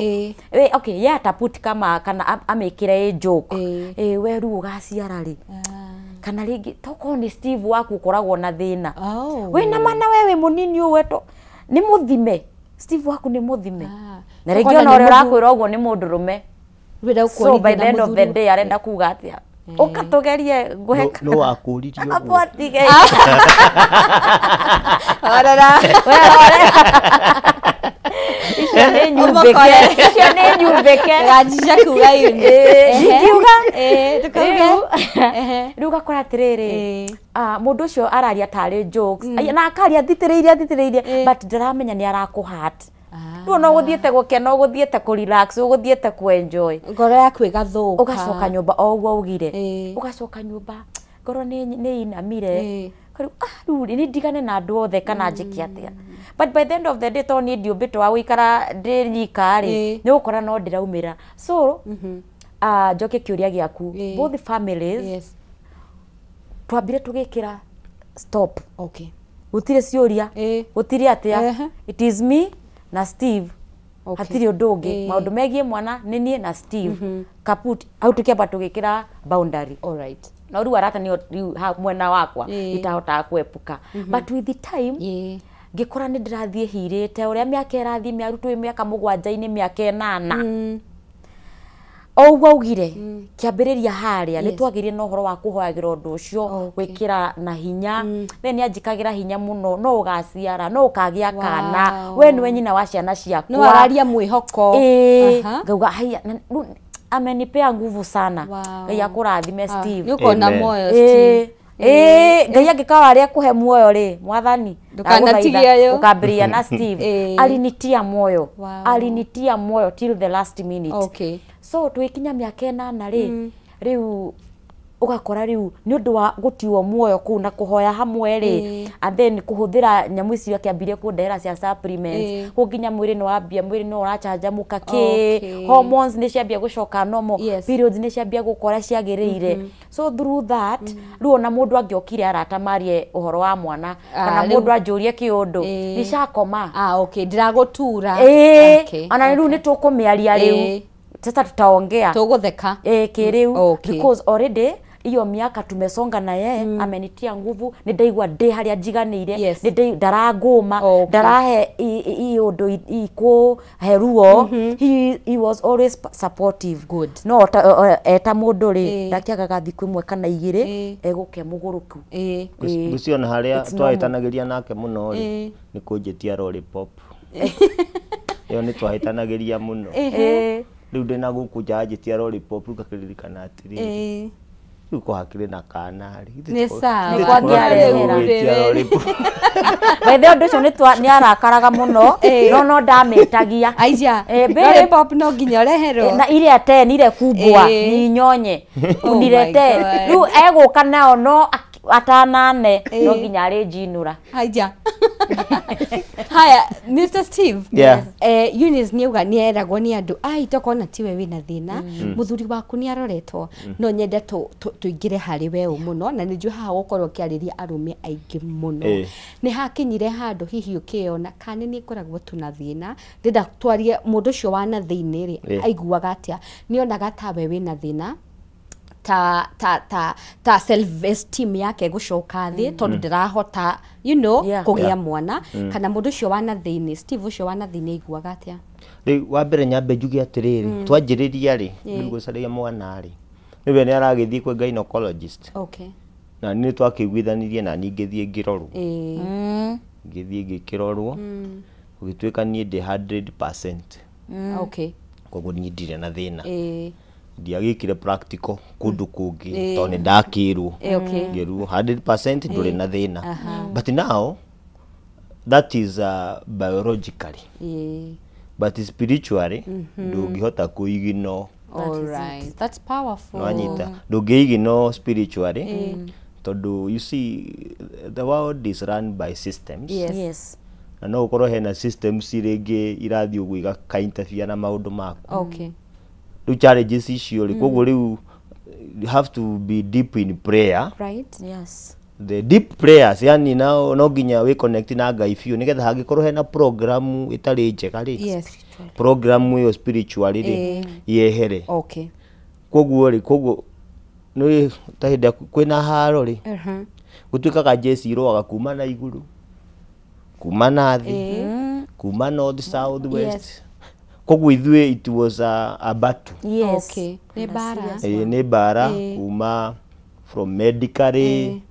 Okay, ye ataput kama kana amĩkĩre ĩ joke. We rĩu ũgaciara rĩ? Kana rĩngĩ tokorwo nĩ Steve waku ũkoragwo na thĩna. Wĩna mana we wĩ mũnini ũũ weto nĩ mũthime. Steve waku nĩ mũthime. Na rĩngĩ Tokona ona nĩ ũrĩa ũrakwĩra ũguo nĩ mũndũrũme. Wĩra So by ũkuonithia the na end of the mũthuri. day arenda kuga atĩa? Ũka tũgerie ngũhe No wakũririe ũguo. Apo atige. Horera. Icio nĩ nyumbĩke. Icio nĩ nyumbĩke. Ndũganjishe kuga yuni. Ndingiuga. Ndũkauge. Rĩu ũgakora atĩrĩrĩ, mũndũ ũcio araria tarĩ jokes na akaria thitĩrĩirie athitĩrĩirie, but ndaramenya nĩ arakũhat. Rĩu ona ũgũthiĩte gũkena, ũgũthiĩte kũ relax, ũgũthiĩte kũ enjoy, Ngoro yaku ĩgathũka. Ũgacoka nyũmba o ũguo ugire, ũgacoka nyũmba ngoro nĩ inamire. Rĩu rĩu nĩ ndigane na andũ othe kana njĩke atĩa? But by the end of the day, tondũ niĩ ndiũmbĩtwo wa gũikara ndĩ nyika rĩ, nĩ ũgũkora no ndĩraumĩra. So njoke kĩũria gĩaku, both families, Yes. twambire tũgĩkĩra stop. Okay. Gũtirĩ ciũria, gũtirĩ atĩa. It is me na Steve. Okay. Hatirĩ ũndũ ũngĩ. Maũndũ megiĩ mwana nĩ niĩ na Steve, kaput. Hau tũkĩamba tũgĩkĩra boundary. All right. No rĩu arata nĩo rĩu mwena wakwa itahotaga kuepuka. But with the time, ngĩkora nĩ ndĩrathiĩ hirĩte ũrĩa mĩaka ĩrathiĩ mĩaru, twĩ mĩaka 7-inĩ, mĩaka 8, o ũguo augire kĩambĩrĩria harĩa nĩ twagĩrire na ũhoro wa kũhoyagĩra ũndũ ũcio, gwĩkĩra na hinya. Then nĩ anjĩkagĩra hinya mũno, no ũgaciara, no ũkagĩa kana, we nĩwe nyina wa ciana ciakwa. No araria mwĩhoko. Ngauga haya, amenipea nguvu sana. Ngai akũrathime, Steve. Nĩ ũkona muoyo, Steve. Ngai angĩkawa arĩa kũhe muoyo rĩ, mwathani Ndũkanatige ũyũ. Ũkambĩrĩria na Steve. Alinitia moyo. Alinitia moyo till the last minute. Okay. So twĩkinya mĩaka 8 rĩ, rĩu ũgakora rĩu nĩ ũndũ wa gũtiwo muoyo kũu na kũhoya hamwe rĩ, and then kũhũthĩra nyamũ icio akĩambirie kũndehera cia supplements, kũu nginya mwĩrĩ nĩ wambia, mwĩrĩ nĩ ũracanjamũka kĩ, hormones nĩ ciambia gũcoka normal, periods nĩ ciambia gũkora ciagĩrĩire. So through that, rĩu ona mũndũ angĩokire arata marie ũhoro wa mwana kana mũndũ anjũrie kĩũndũ, nĩcakoma. Ah, okay, ndĩragũtura. Ona rĩu nĩ tũkũmĩaria rĩu, sasa tutaongea. Tũgũtheka. Kĩrĩu, because already iyo miaka tumesonga na yeye, amenitia nguvu, nĩ ndaigua ndĩ harĩa njiganĩire, nĩ ndarangũma, ndarahe i ũndũ ikũhe ruo. He was always supportive. Good. No eta mũndũ rĩ, ndakĩagaga thikũ ĩmwe kana igĩrĩ egũke mũgũrũku. Ngwĩciria ona harĩa twahĩtanagĩria nake mũno rĩ, nĩ kũnjĩtia lollipop. Ĩyo nĩ twahĩtanagĩria mũno. Rĩu ndĩna gũkũ nja anjĩtia lollipop, rĩu ngakĩririkana atĩrĩrĩ, rĩu ko hakĩrĩ na kana rĩ. Nĩ sawa. Nĩ kwangĩarehera. By the ũndũ ũcio nĩ arakaraga mũno, no ndamĩtagia. Aija, lollipop no nginya ũreherwo. Na ile 10 ile kubwa ninyonye unilete. Rĩu egũka nao no atanane no nginya arĩnjinũra. Aija. Haya, Mr. Steve. Yeah. Eunice nĩ auga nĩ eragwo nĩ andũ ai tokona tiwe wĩna thĩna, mũthuri waku nĩ aroretwo. No nyende tũingĩre harĩ we ũũ mũno, na nĩ njũĩ haha gũkorwo ũkĩarĩria arũme aingĩ mũno. Nĩ hakinyire handũ hihi ũkĩona kana nĩ ngoragwo tuna thĩna, ndĩrenda twarie mũndũ ũcio wa na thĩinĩ rĩ, aiguaga atĩa? Nĩ onaga tawe wĩna thĩna? ta ta ta ta self esteem yake gucoka thi tondu ndirahota you know kugia mwana kana mundu ucio wana thiini Steve ucio wana thiini aiguaga atia? Riu wa mbere nyambe njuge atiriri twanjiriria ri gucaria mwana ri niwe ni aragithie kwi gynecologist. Okay. Na ni twakiguithanirie na ni ngithie ngirorwo ngithie ngikirorwo gugituika nie ndi 100%. Okay. Koguo ni ndire na thina. Ndiagikire practical kundu kungi to ni ndakirwo ngirwo 100% nduri na thina. But now that is biologically. But spiritually ndungihota kuigino. All right. That's powerful. Nwanyita ndungiigino spiritually tondu you see the world is run by systems. Yes. Yes. Na no ukorwo hena systems ringi irathi uguo igaka interfere na maundu maku. Okay. Riu challenges icio ri koguo riu you have to be deep in prayer. Right. Yes. The deep prayers yani nao no nginya we connect na Ngai biũ nigetha hangikorwo hena program itari njega ri. Yes. Program iyo spiritually ri yehere. Okay. Koguo ri koguo no ta hinda kwina haro ri gutuikaga Jesu iroaga kuma na iguru kuma na thi kuma north south west. Yes. Koguo ithuĩ it was a battle. Yes. Okay. Ni bara. Ni bara kuma from medically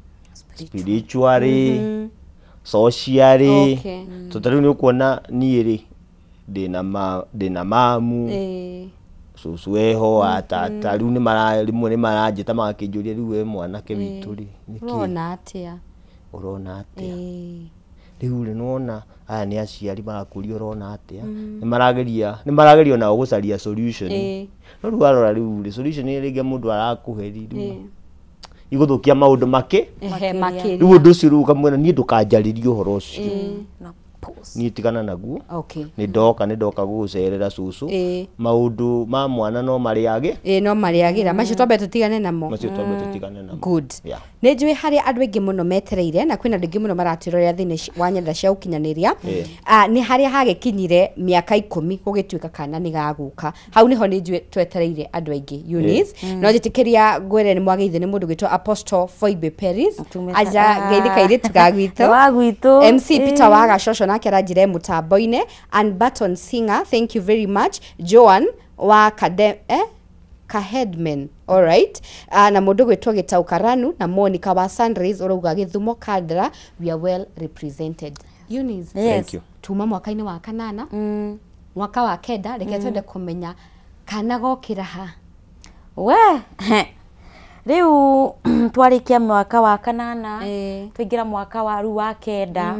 spiritually socially. Okay. To riu ni ukuona niĩ ri ndina mamu cucu eho atata riu ni mara rimwe ni maranjĩta magakĩnjũria riu we mwanake witũ ri nĩkĩ urona atia urona atia riu ri nĩwona aya nĩ aciari marakũria urona atia nĩ marageria nao gũcaria solution no riu warora riu ri solution rĩngĩ mũndũ arakũhe riu igũthũkia maũndũ make riu ũndũ ũcio riu ũkamwĩra niĩ ndũkanjarĩrie ũhoro ũcio niĩ tigana naguo. Okay. Nĩ ndoka gũgũcerera cucu maũndũ ma mwana no marĩage no marĩagĩra macio twambe tũtigane namo. Macio twambe tũtigane namo. Good. Nĩ njũĩ harĩa andũ aingĩ mũno metereire na kwĩna andũ aingĩ mũno maratwĩrorera thĩinĩ wa nyenda cia ũkinyanĩria nĩ harĩa hagĩkinyire mĩaka 10 gũgĩtuĩka kana nĩ gagũka hau nĩho nĩ njũĩ twetereire andũ aingĩ Eunice no njĩtĩkĩria ngwĩre nĩ mwagĩithe nĩ mũndũ gwĩtwo Apostle Phoebe Peris aja ngeithĩ kairĩtu ga gwitũ MC Peter wa Gacoco nake aranjire mutambo-inĩ and Barton Singer, thank you very much. Joan wa Kaheadman, all right. Na mundu gwitwo Gitau Karanu na Monica wa Sunrise urauga Githumo Kandara, we are well represented. Eunice. Yes. Thank you. Tuma mwaka-inĩ wa kanana mwaka wa kenda reke twende kumenya kana gokira ha we riu twarikia mwaka wa kanana twingira mwaka wa riu wa kenda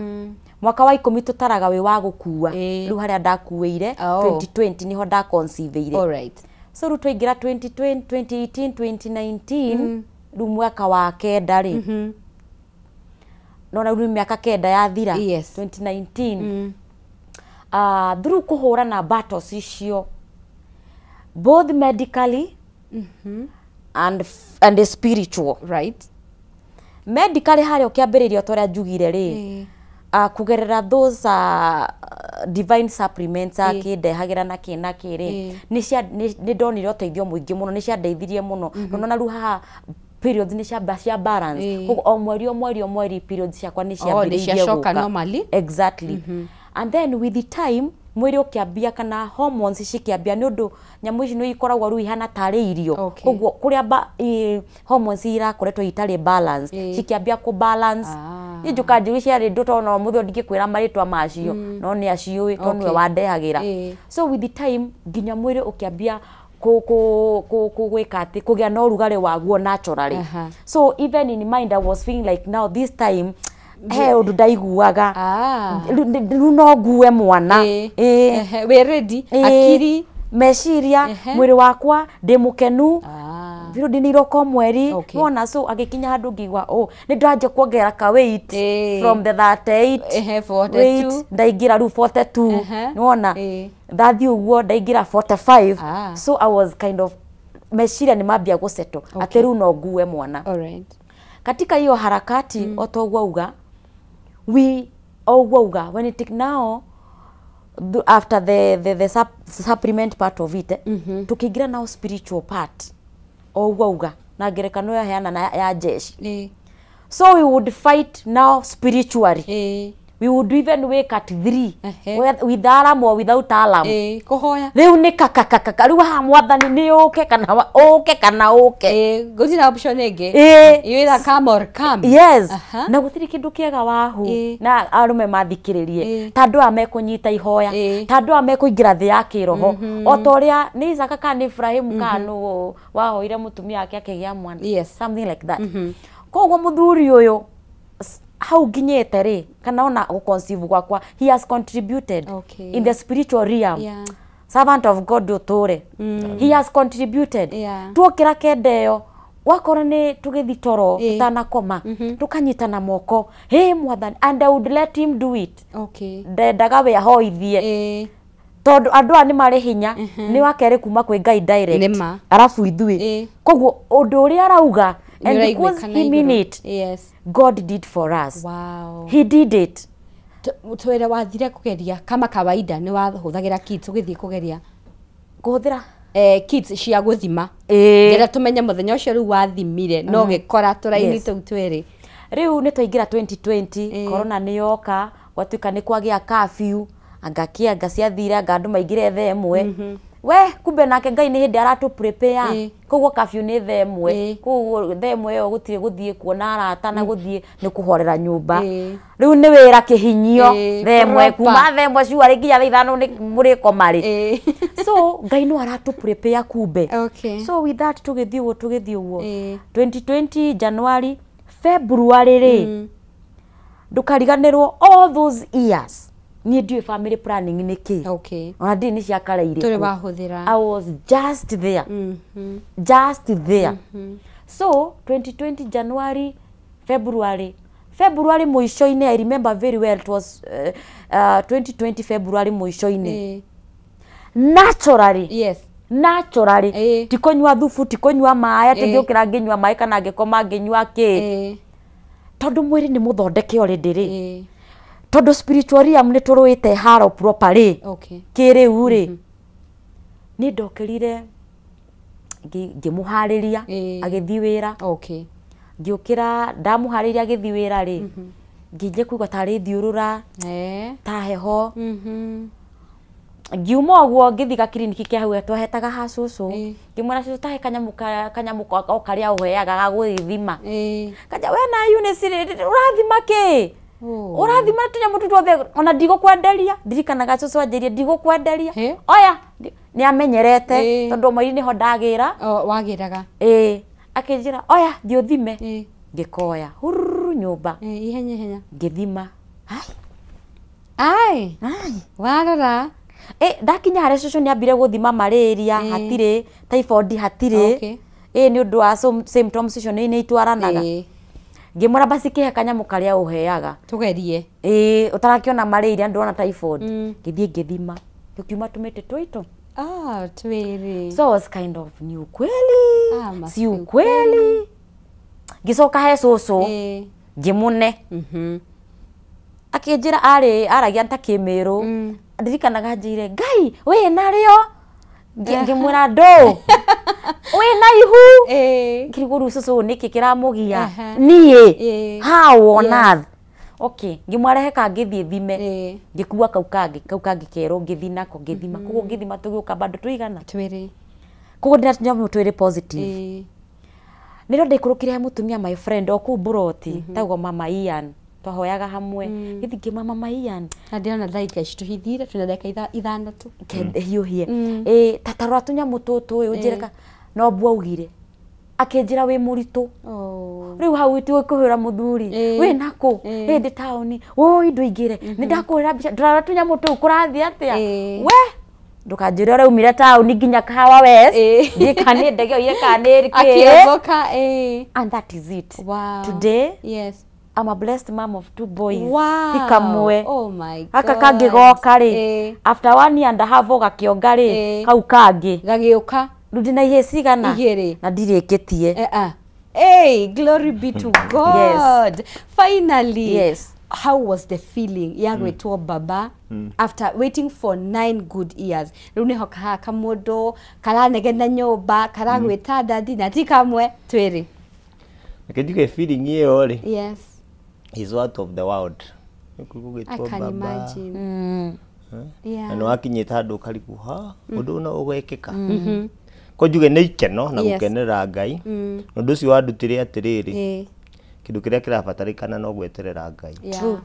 mwaka wa 10 tutaraga wi wa gukua riu haria ndakuire 2020 niho ndaconceiveire. All right. So riu twaingira 2020 2018 2019 riu mwaka wa kenda ri no na riu miaka kenda yathira. Yes. 2019 through kuhurana battles icio both medically and spiritual. Right. Medically haria ukiambiriria toria njugire ri kugerera those divine supplements akindehagira na ki na ki ri ni ndonire uteithio muingi muno ni ciandeithirie muno no na riu haha periods ni cia balance koguo o mweri o mweri o mweri periods ciakwa ni ciambiririe guka normally. Exactly. And then with the time mwiri ukiambia kana hormones cikiambia ni undu nyamu ici ni ikoragwo riu ihana tari irio koguo kuria hormones irakoretwo itari balance cikiambia ku balance ni njuka njigu ciarĩ ndũ tondũ no mũthĩ ndingĩkwĩra marĩtwa macio no nĩ aciũĩ tondũ nĩwe wandehagira. So with the time nginya mwĩrĩ ũkĩambia gwĩka atĩ kũgĩa na ũrugarĩ waguo naturally. So even in mind I was feeling like now this time he ũndũ ndaiguaga rĩu no ngue mwana we ready akiri meciria mwĩrĩ wakwa ndĩ mũkenu biũ ndinirwo mweri wona. So agikinya handu ngigwa oh ni ndanje kuongerera ka weight from the 38 42 ndaingira riu 42 nĩwona ndathi uguo ndaingira 45. So I was kind of meciria ni mambia gusettle ati riu no ngue mwana. All right. Katika hiyo harakati otoguo uga we oguo uga when it now after the supplement part of it tukiingira now spiritual part oguo uga Na ngerekano yaheana ya jeshi. So we would fight now spiritually. We would even wake at 3 with alarm or without alarm. Kuhoya. Riu ni kakakaka riu ha mwathani ni uke kana uke kana uke. Gutira option ingi. You either come or come. Yes. Na gutiri kindu kiega wahu na arume mathikiririe. Ta andu aya mekunyita ihoya. Ta andu aya mekuingira thi ya kiroho. O ta uria ni Isaka kana Ibrahim kana wahoire mutumia wake akigia mwana. Yes. Something like that. Koguo muthuri uyu hau nginyite ri kana ona guconceive gwakwa he has contributed in the spiritual realm. Servant of God uture. He has contributed. Tuokira kendeyo wakorwo ni tugithi toro tutanakoma tukanyitana moko hey mwathani, and I would let him do it. Ndendaga we ahoithie tondu andu aya ni mari hinya ni wakere kuma kwi Ngai direct arafu ithui koguo undu uria arauga. And because he mean it, yes, God did for us. Wow. He did it. Twere wathire kugeria kama kawaida ni wahuthagira kits ugithie kugeria kuhuthira kits cia guthima ngira tumenye muthenya ucio riu wathimire no gikora turaini tuu twiri riu ni twaingira 2020 corona ni yoka gwatuika ni kwagia curfew anga kia ciathire anga andu maingire thaa imwe. We kumbe nake Ngai ni hindi aratu prepare koguo curfew ni thaa imwe koguo thaa imwe yo gutire guthie kuona arata na guthie ni kuhorera nyumba riu ni wira kihinyio thaa imwe kuma thaa imwe cua ri nginya thaa ithano ni murikoma ri. So Ngai no aratu prepare kumbe. So with that tugithie uguo 2020 January February ri ndukariganirwo all those years ni ndiwe family planning ni ki. Ona ndi ni cia karaire turi wahuthira. I was just there. Just there. So 2020 January February muico-ini I remember very well it was 2020 February muico-ini. Naturally. Yes. Naturally. Tikonywa thubu tikonywa maai ati ngiukira nginywa maai kana ngikoma nginywa ki. Tondu mwiri ni muthondeke already ri. Tondu spiritual realm ni turuite haro properly. Kiriu ri ni ndokirire ngimuhariria agithi wira. Ngiukira ndamuhariria agithi wira ri nginje kuigua tari thiurura ta heho. Ngiuma uguo ngithi ga kiriniki kia hau twahetaga ha cucu ngimwira cucu tahe kanyamu o karia uheaga ga guthima. Kanja we na Eunice urathima ki urathima tunyamu tu twothe ona ndigukwenderia ndirikanaga cucu anjĩrie ndigukwenderia oya ni amenyerete tondu mweri niho ndagira wagiraga akinjira oya thiĩ uthime ngikoya hururu nyumba ihenya ihenya ngithima ai warora ndakinya haria cucu ni ambire guthima malaria hatire typhoid hatire ni undu wa symptoms icio ni itwaranaga. Ngimwira basi kihe kanyamu karia uheaga tugerie utarakiona malaria ndurona typhoid. Ngithie ngithima tukiuma tumite twitu twiri. So I was kind of ni ukweli si ukweli. Ngicoka he cucu ngimune akinjira ari aragia ta kimiru ndirikanaga njire Ngai we nario ngimwira ndu we na ihu ngirigwo riu cucu niki kiramugia nie how on earth. Okay ngimwarehe kangi thie thime ngikua kau kangi kero ngithi nako ngithima koguo ngithima tugiuka bado tuigana twiri koguo ndina tunyamu twiri positive. Niro ndaikurukire he mutumia my friend o kuu buroti tagwo mama Ian twahoyaga hamwe ngithi ngima mama Ian na ndirona ndagika ici tuhithire twina ndagika ithano tu hiuhie tatarora tunyamu tutu unjire no mbua augire akinjira wi muritu riu hau ti kuhura muthuri wi naku ndi taoni oi nduingire ni ndakuhura mbica ndarora tunyamu tuu kurathi atia we ndukanjire uraumire taoni nginya Kahawa West ndi kana ndege oire kana ki akiogoka and that is it. Wow. Today yes I'm a blessed mom of 2 boys. Wow. Tikamwe. Oh my God. Aka kangigoka ri. After 1 year and a half gakionga ri kau kangi. Gagiuka. Rĩu ndina ihĩĩ cigana? Igĩrĩ. Na ndirĩkĩtie. Hey, glory be to God. Yes. Finally. Yes. How was the feeling ya gwĩtwo baba after waiting for 9 good years? Rĩu nĩho kahaha kamũndũ karanegena nyũmba karagwĩta dadi na ti kamwe twĩrĩ. Reke njuge feeling ĩyo rĩ, Yes. is out of the world. I Gũgĩtwo can baba. imagine. Yeah. Na nĩ wakinyĩte handũ ũkarigwo ha ũndũ ũyũ no ũgekĩka. Ko njuge nĩ ikeno na gũkenerera Ngai. Na ũndũ ũcio wandutire atĩrĩrĩ, kĩndũ kĩrĩa kĩrabatarĩkana no gweterera Ngai. True.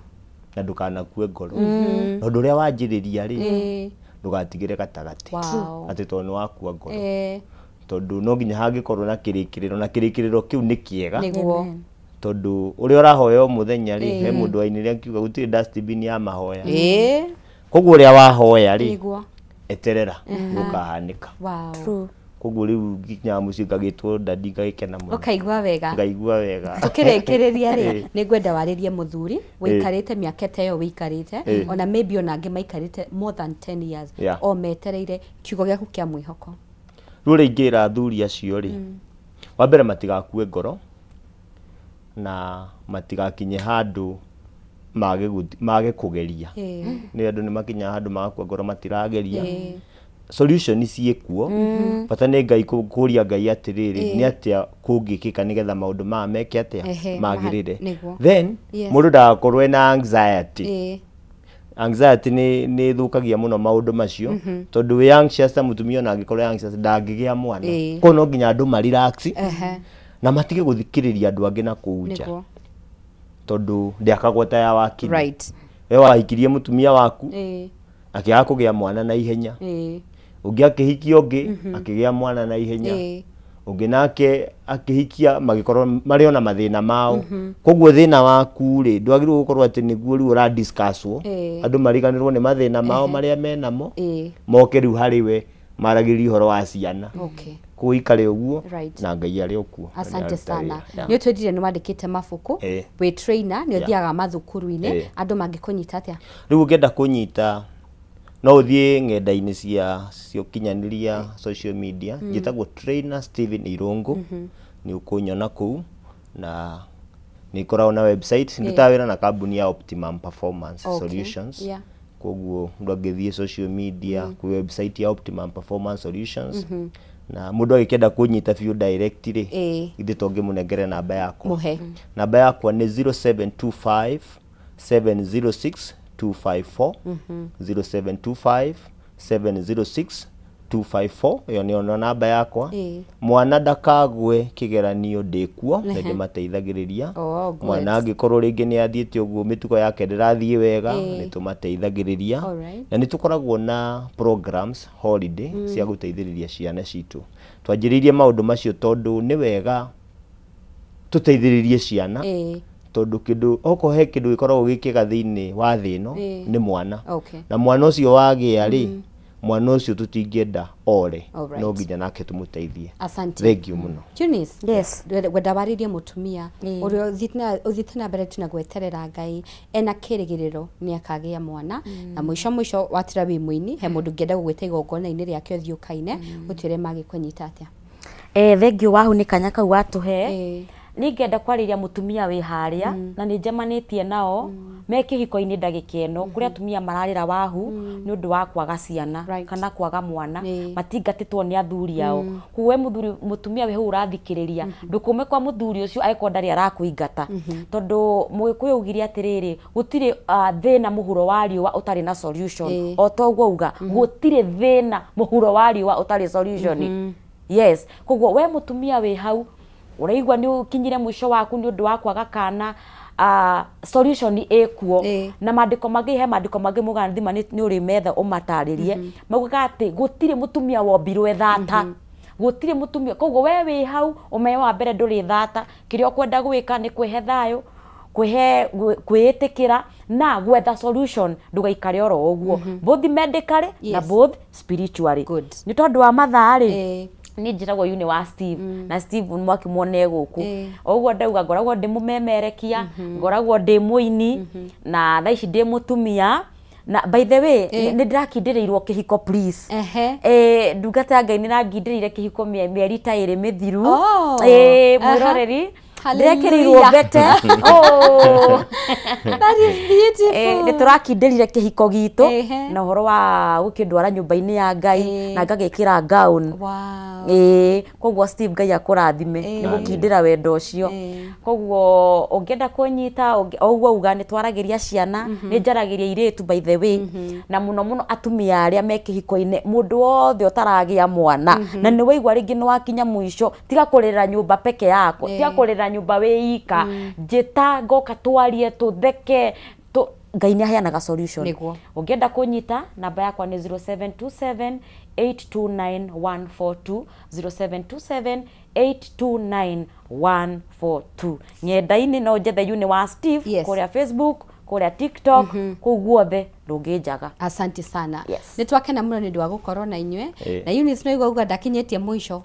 Na ndũkanakue ngoro. Na ũndũ ũrĩa wanjĩrĩria rĩ, ndũgatigĩre gatagatĩ. Atĩ tondũ nĩ wakua ngoro. Tondũ no nginya hangĩkorwo na kĩrĩkĩrĩro, na kĩrĩkĩrĩro kĩu nĩ kĩega. Nĩguo. Tondũ ũrĩa ũrahoya o mũthenya rĩ, he mũndũ wainire akiuga gũtirĩ dustbin ya mahoya. Koguo ũrĩa wahoya rĩ, eterera gũkahanĩka. Wow. Koguo rĩu nginya mũciĩ ngagĩtwo dadi ngagĩkena mũno. Ũkaigua wega. Ngaigua wega. Tũkĩrĩkĩrĩria rĩ, nĩ ngwenda warĩrie mũthuri wĩikarĩte mĩaka ta ĩyo wĩikarĩte, ona maybe ona angĩ maikarĩte more than 10 years, o metereire kiugo gĩaku kĩa mwĩhoko. Rĩu ũrĩa ingĩra athuri acio rĩ, wa mbere matigakue ngoro na matigakinye handũ mage kũgeria. Nĩ andũ nĩ makinyaga handũ magakua ngoro matirageria. Solution ciĩkuo, bata nĩ Ngai kũria Ngai atĩrĩrĩ, nĩ atĩa kũngĩkĩka nĩgetha maũndũ maya meke atĩa magĩrĩre. Then mũndũ ndagakorwo ena anxiety. Anxiety nĩ ĩthũkagia mũno maũndũ macio, tondũ wĩ anxious ta mũtumia ona angĩkorwo anxious ndangĩgĩa mwana. Koguo no nginya andũ ma relax na matige gũthikĩrĩria andũ angĩ na kũu nja, tondũ ndĩakagwo ta ya wakiri. We wahikirie mũtumia waku akĩaga kũgĩa mwana na ihenya, ũngĩ akĩhikia ũngĩ akĩgĩa mwana na ihenya, ũngĩ nake akĩhikia magĩkorwo marĩ ona mathĩna mao. Koguo thĩna waku rĩ, ndwagĩrĩirwo gũkorwo atĩ nĩguo rĩu ũra discusswo, andũ mariganĩrwo nĩ mathĩna mao marĩa menamo, moke rĩu harĩ we maragĩrĩrie ũhoro wa ciana. Koguo ikare ũguo na Ngai arĩ o kuo. Asante sana. Nĩ ũtwĩrire nĩ wandĩkĩte mabuku, wĩ trainer, nĩ ũthiaga mathukuru-inĩ, andũ mangĩkũnyita atĩa? Rĩu ũngĩenda kũnyita no ũthiĩ ng'enda-inĩ cia ũkinyanĩria social media, njĩtagwo Trainer Stephen Irungu, nĩ ũkũnyona kũu, na nĩ ngoragwo na website, ndutaga wĩra na kambuni ya Optimum Performance Solutions. Koguo mũndũ angĩthiĩ social media kwĩ website ya Optimum Performance Solutions, na mũndũ agĩkĩenda kũnyita biũ direct rĩ, ithuĩ tũngĩmũnengere namba yakwa. Namba yakwa nĩ 0725 706 254, 0725 706 254, ĩyo nĩyo namba yakwa. Mwana ndakagwe kĩgeranio ndĩkuo, na ndĩmateithagĩrĩria. Mwana angĩkorwo rĩngĩ nĩ athiĩte ũguo mĩtugo yake ndĩrathiĩ wega, nĩ tũmateithagĩrĩria. Na nĩ tũkoragwo na programs holiday cia gũteithĩrĩria ciana citũ. Twanjĩrĩirie maũndũ macio tondũ nĩ wega tũteithĩrĩrie ciana, tondũ kĩndũ okorwo he kĩndũ gĩkoragwo gĩ kĩega thĩinĩ wa thĩ ĩno nĩ mwana. Na mwana ũcio wagĩa rĩ, mwana ũcio tũtingĩenda ore, no nginya nake tũmũteithie. Asante. Thank you mũno. Eunice, Yes. ngwenda warĩrie mũtumia ũrĩa ũthiĩte na mbere tu na gweterera Ngai ena kĩrĩgĩrĩro nĩ akagĩa mwana, na mũico mũico watira wĩ mũini, he mũndũ ũngĩenda gũgwĩta igongona-inĩ rĩake ũthiĩ ũkaine, ũtwĩre magĩkũnyita atĩa. Thank you Wahu nĩ kanya kau watũhe. Ningĩenda kwarĩria mũtumia wĩ harĩa, na nĩ njemanĩtie nao me kĩhiko-inĩ ndagĩka ĩno, kũrĩa atumia mararĩra Wahu nĩ ũndũ wa kwaga ciana kana kwaga mwana, matingatĩtwo nĩ athuri ao. Koguo we mũthuri, mũtumia wĩ hau ũrathikĩrĩria, ndũkũme kwa mũthuri ũcio angĩkorwo ndarĩ arakũingata, tondũ Mũgĩkũyũ augire atĩrĩrĩ, gũtirĩ thĩna mũhuro wa riũa ũtarĩ na solution. O ta ũguo auga, gũtirĩ thĩna mũhuro wa riũa ũtarĩ solution. Yes. Koguo we mũtumia wĩ hau ũraigua nĩ ũkinyire mũico waku nĩ ũndũ wa kwaga kana, solution ĩkuo. Na maandĩko mangĩ, he maandĩko mangĩ mũgana thima nĩ ũrĩ metha ũmatarĩrie, maugaga atĩ gũtirĩ mũtumia wombirwo ethata. Gũtirĩ mũtumia. Koguo we wĩ hau ũmenye wa mbere ndũrĩ thata, kĩrĩa ũkwenda gwĩka nĩ kwĩhe thayũ, kwĩĩtĩkĩra na gwetha solution, ndũgaikare oro ũguo, both medically na both spiritually. Nĩ tondũ wa mathaa rĩ, niĩ njĩtagwo Uni wa Steve, na Steve mwakĩmuone gũkũ o ũguo ndauga, ngoragwo ndĩ mũmemerekia, ngoragwo ndĩ mũini, na thaa ici ndĩ mũtumia. Na by the way, nĩ ndĩrakindĩrĩirwo kĩhiko please. Ndungata ya Ngai nĩ ĩrangindĩrĩire kĩhiko mĩeri ta ĩrĩ mĩthiru. Mwĩroreri Ndĩrekĩrĩirwo mbete. Oh, that is beautiful. Nĩ tũrakindĩrire kĩhiko gitũ na ũhoro wa gũkĩndwara nyũmba-inĩ ya Ngai na ngagĩkĩra gown. Wow. Koguo Steve Ngai akũrathime nĩ gũkindĩra wendo ũcio. Koguo ũngĩenda kũnyita ũguo uga nĩ twaragĩria ciana, nĩ njaragĩria irĩtu by the way, na mũno mũno atumia arĩa me kĩhiko-inĩ, mũndũ wothe ũtaragĩa mwana na nĩ waigua rĩngĩ nĩ wakinya mũico, tiga kũrĩra nyũmba peke yako, tiga kũrĩra nyũmba wĩ ika, njĩta ngoka twarie tũtheke Ngai nĩ aheanaga solution. Ũngĩenda kũnyita namba yakwa nĩ 0727 829 142, 0727 829 142. Nyenda-inĩ no njethe Uni wa Steve. Yes. Kũrĩa Facebook, kũrĩa TikTok, kũu guothe ndũngĩnjaga. Asante sana. Yes. Nĩ twakena mũno nĩ ũndũ wa gũkorwo na inyuĩ. Na Eunice no igua ndakinyĩtie mũico.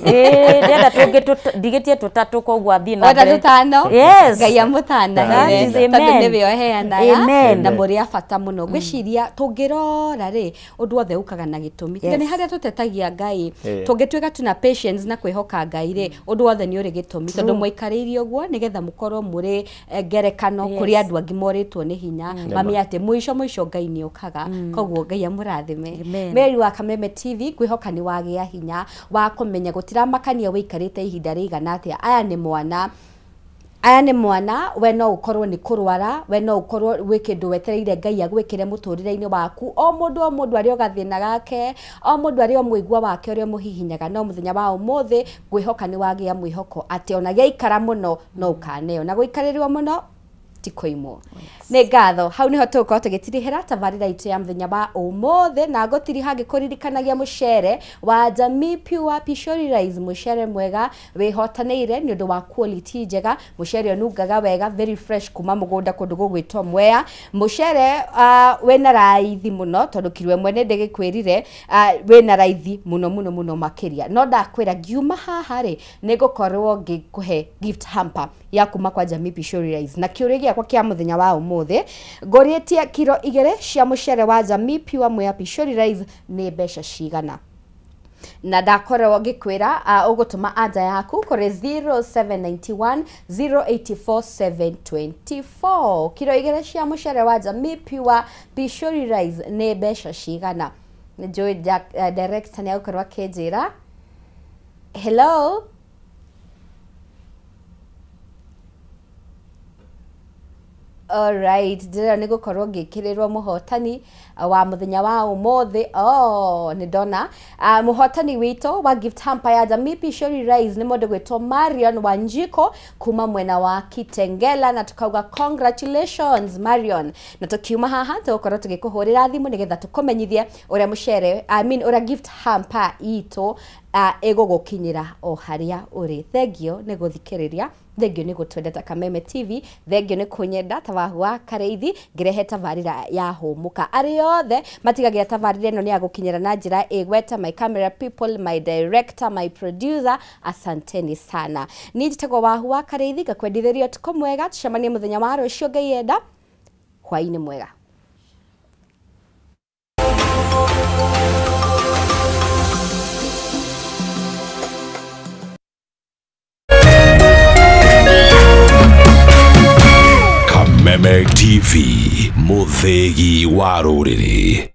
Ndĩrenda tũngĩ ndigĩtie tũtatũ koguo athiĩ na mbere. Tũtano. Yes. Ngai amũtanahere tondũ nĩwe ũheanaga na mũrĩ a bata mũno. Ngwĩciria tũngĩrora rĩ ũndũ wothe ũkaga na gĩtũmi. Tiga nĩ harĩa tũtetagia Ngai, tũngĩtuĩka tuna patience na kwĩhoka Ngai rĩ, ũndũ wothe nĩ ũrĩ gĩtũmi tondũ mwaikarĩire ũguo nĩgetha mũkorwo mũrĩ ngerekano kũrĩ andũ angĩ morĩtwo nĩ hinya mamenye atĩ mũico mũico Ngai nĩ ũkaga. Koguo Ngai amũrathime. Mary wa Kameme TV ngwĩhoka nĩ wagĩa hinya wa kũmenya gũtiramakania wĩikarĩte ihinda rĩigana atĩa. Aya nĩ mwana, aya nĩ mwana, we no ũkorwo nĩ kũrwara, we no ũkorwo gwĩ kĩndũ wetereire Ngai agwĩkĩre mũtũrĩre-inĩ waku. O mũndũ arĩ o gathĩna gake, o mũndũ arĩ o mũigua wake ũrĩa ũmũhihinyaga, no mũthenya wa ũmũthĩ ngwĩhoka nĩ wagĩa mwĩhoko atĩ ona gĩaikara mũno no ũkaneo, na gũikarĩrwo mũno ti kũimwo. Nĩ ngatho. Hau niho tũgũkorwo tũgĩtirihĩra tabarĩra itũ ya mũthenya wa ũmũthĩ, na ngũtiriha ngĩkũririkanagia mũcere wa Jamii Pure Pishori Rice, mũcere mwega wĩhotanĩire nĩ ũndũ wa quality njega, mũcere ũnungaga wega, very fresh kuma mũgũnda kũndũ gũgwĩtwo Mwea, mũcere wĩna raithi mũno tondũ kiro ĩmwe nĩ ndĩgĩkwĩrire wĩna raithi mũno mũno mũno makĩria. No ndakwĩra ngiuma haha rĩ nĩ ngũkorwo ngĩkũhe gift hamper ya kuma kwa Jamii Pishori Rice, na kĩũria gĩakwa kĩa mũthenya wa ũmũthĩ ngũrĩtie kiro 2 cia mũcere wa Jamii Pure Mwea Pishori Rice nĩ mbeca cigana, na ndakorwo ngĩkwĩra ũgũtũma anja yaku kũrĩ 0791 084 724. Kiro 2 cia mũcere wa Jamii Pure Pishori Rice nĩ mbeca cigana? Nĩnjũĩ director nĩ agũkorwo akĩnjĩra. Hello. Alright, ndĩrona nĩ gũkorwo ngĩkĩrĩrwo mũhotani wa mũthenya wa ũmũthĩ. Oh, nĩ ndona mũhotani witũ wa gift hamper ya Jamii Pishori Rice nĩ mũndũ gwĩtwo Marion Wanjiko kuma mwena wa Kitengela, na tukauga congratulations Marion. Na tukiuma haha tũgũkorwo tũgĩkũhũrĩra thimũ nĩgetha tũkũmenyithie ũrĩa mũcere, I mean ũrĩa gift hamper itũ ĩgũgũkinyĩra o harĩa ũrĩ. Thengio nĩ gũthikĩrĩria, thengio nĩ gũtwenda ta Kameme TV, thengio nĩ kũnyenda ta Wahu wa Karĩithi ngĩrehe tabarĩra ya Hũmũka. Arĩa othe matigagĩra tabarĩra ĩno nĩ ya gũkinyĩra na njĩra ĩgweta, my camera people, my director, my producer, asanteni sana. Niĩ njĩtagwo Wahu wa Karĩithi, ngakwendithĩria ũtukũ mwega, tũcemanie mũthenya wa rũciũ Ngai enda, hwaĩ-inĩ mwega. Kameme TV, mũthĩgi wa rũrĩrĩ.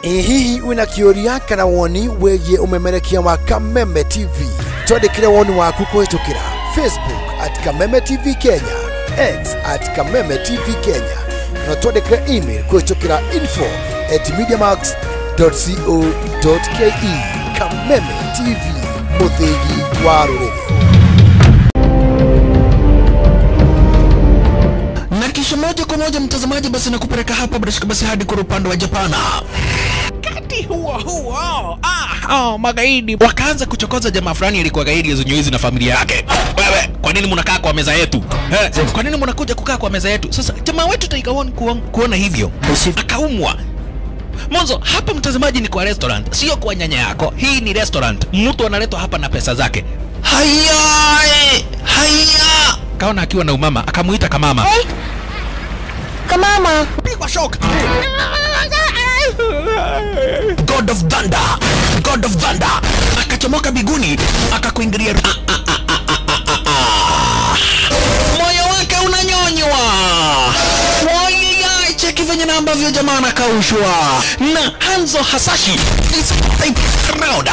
Hihi wina kĩũria kana woni wĩgiĩ ũmemerekia wa Kameme TV? Twandĩkĩre woni waku kũhĩtũkĩra Facebook at Kameme TV Kenya, X at Kameme TV Kenya, na twandĩkĩre email kũhĩtũkĩra info@mediamax.co.ke. Kameme TV, mũthĩgi wa rũrĩrĩ. Na kisha moja kwa moja mtazamaji, basi nakupeleka hapa bila shaka basi hadi kwa upande wa Japana. Kati huo huo magaidi wakaanza kuchokoza jamaa fulani alikuwa gaidi ya Zunyuizi na familia yake. Kwa nini mnakaa kwa meza yetu? Kwa nini mnakuja kukaa kwa meza yetu? Sasa jamaa wetu Tiger One kuona hivyo akaumwa. Mwanzo hapa mtazamaji ni kwa restaurant, sio kwa nyanya yako. Hii ni restaurant. Mtu analetwa hapa na pesa zake. Haya! Haya! Kaona akiwa na umama, akamuita kamama. Hey. Kamama. Pigwa shock. God of Thunder. God of Thunder. Akachomoka biguni, akakuingilia. Moyo wake unanyonywa. Moyo cheki venye na ambavyo jamaa anakaushwa. Na Hanzo Hasashi this type round.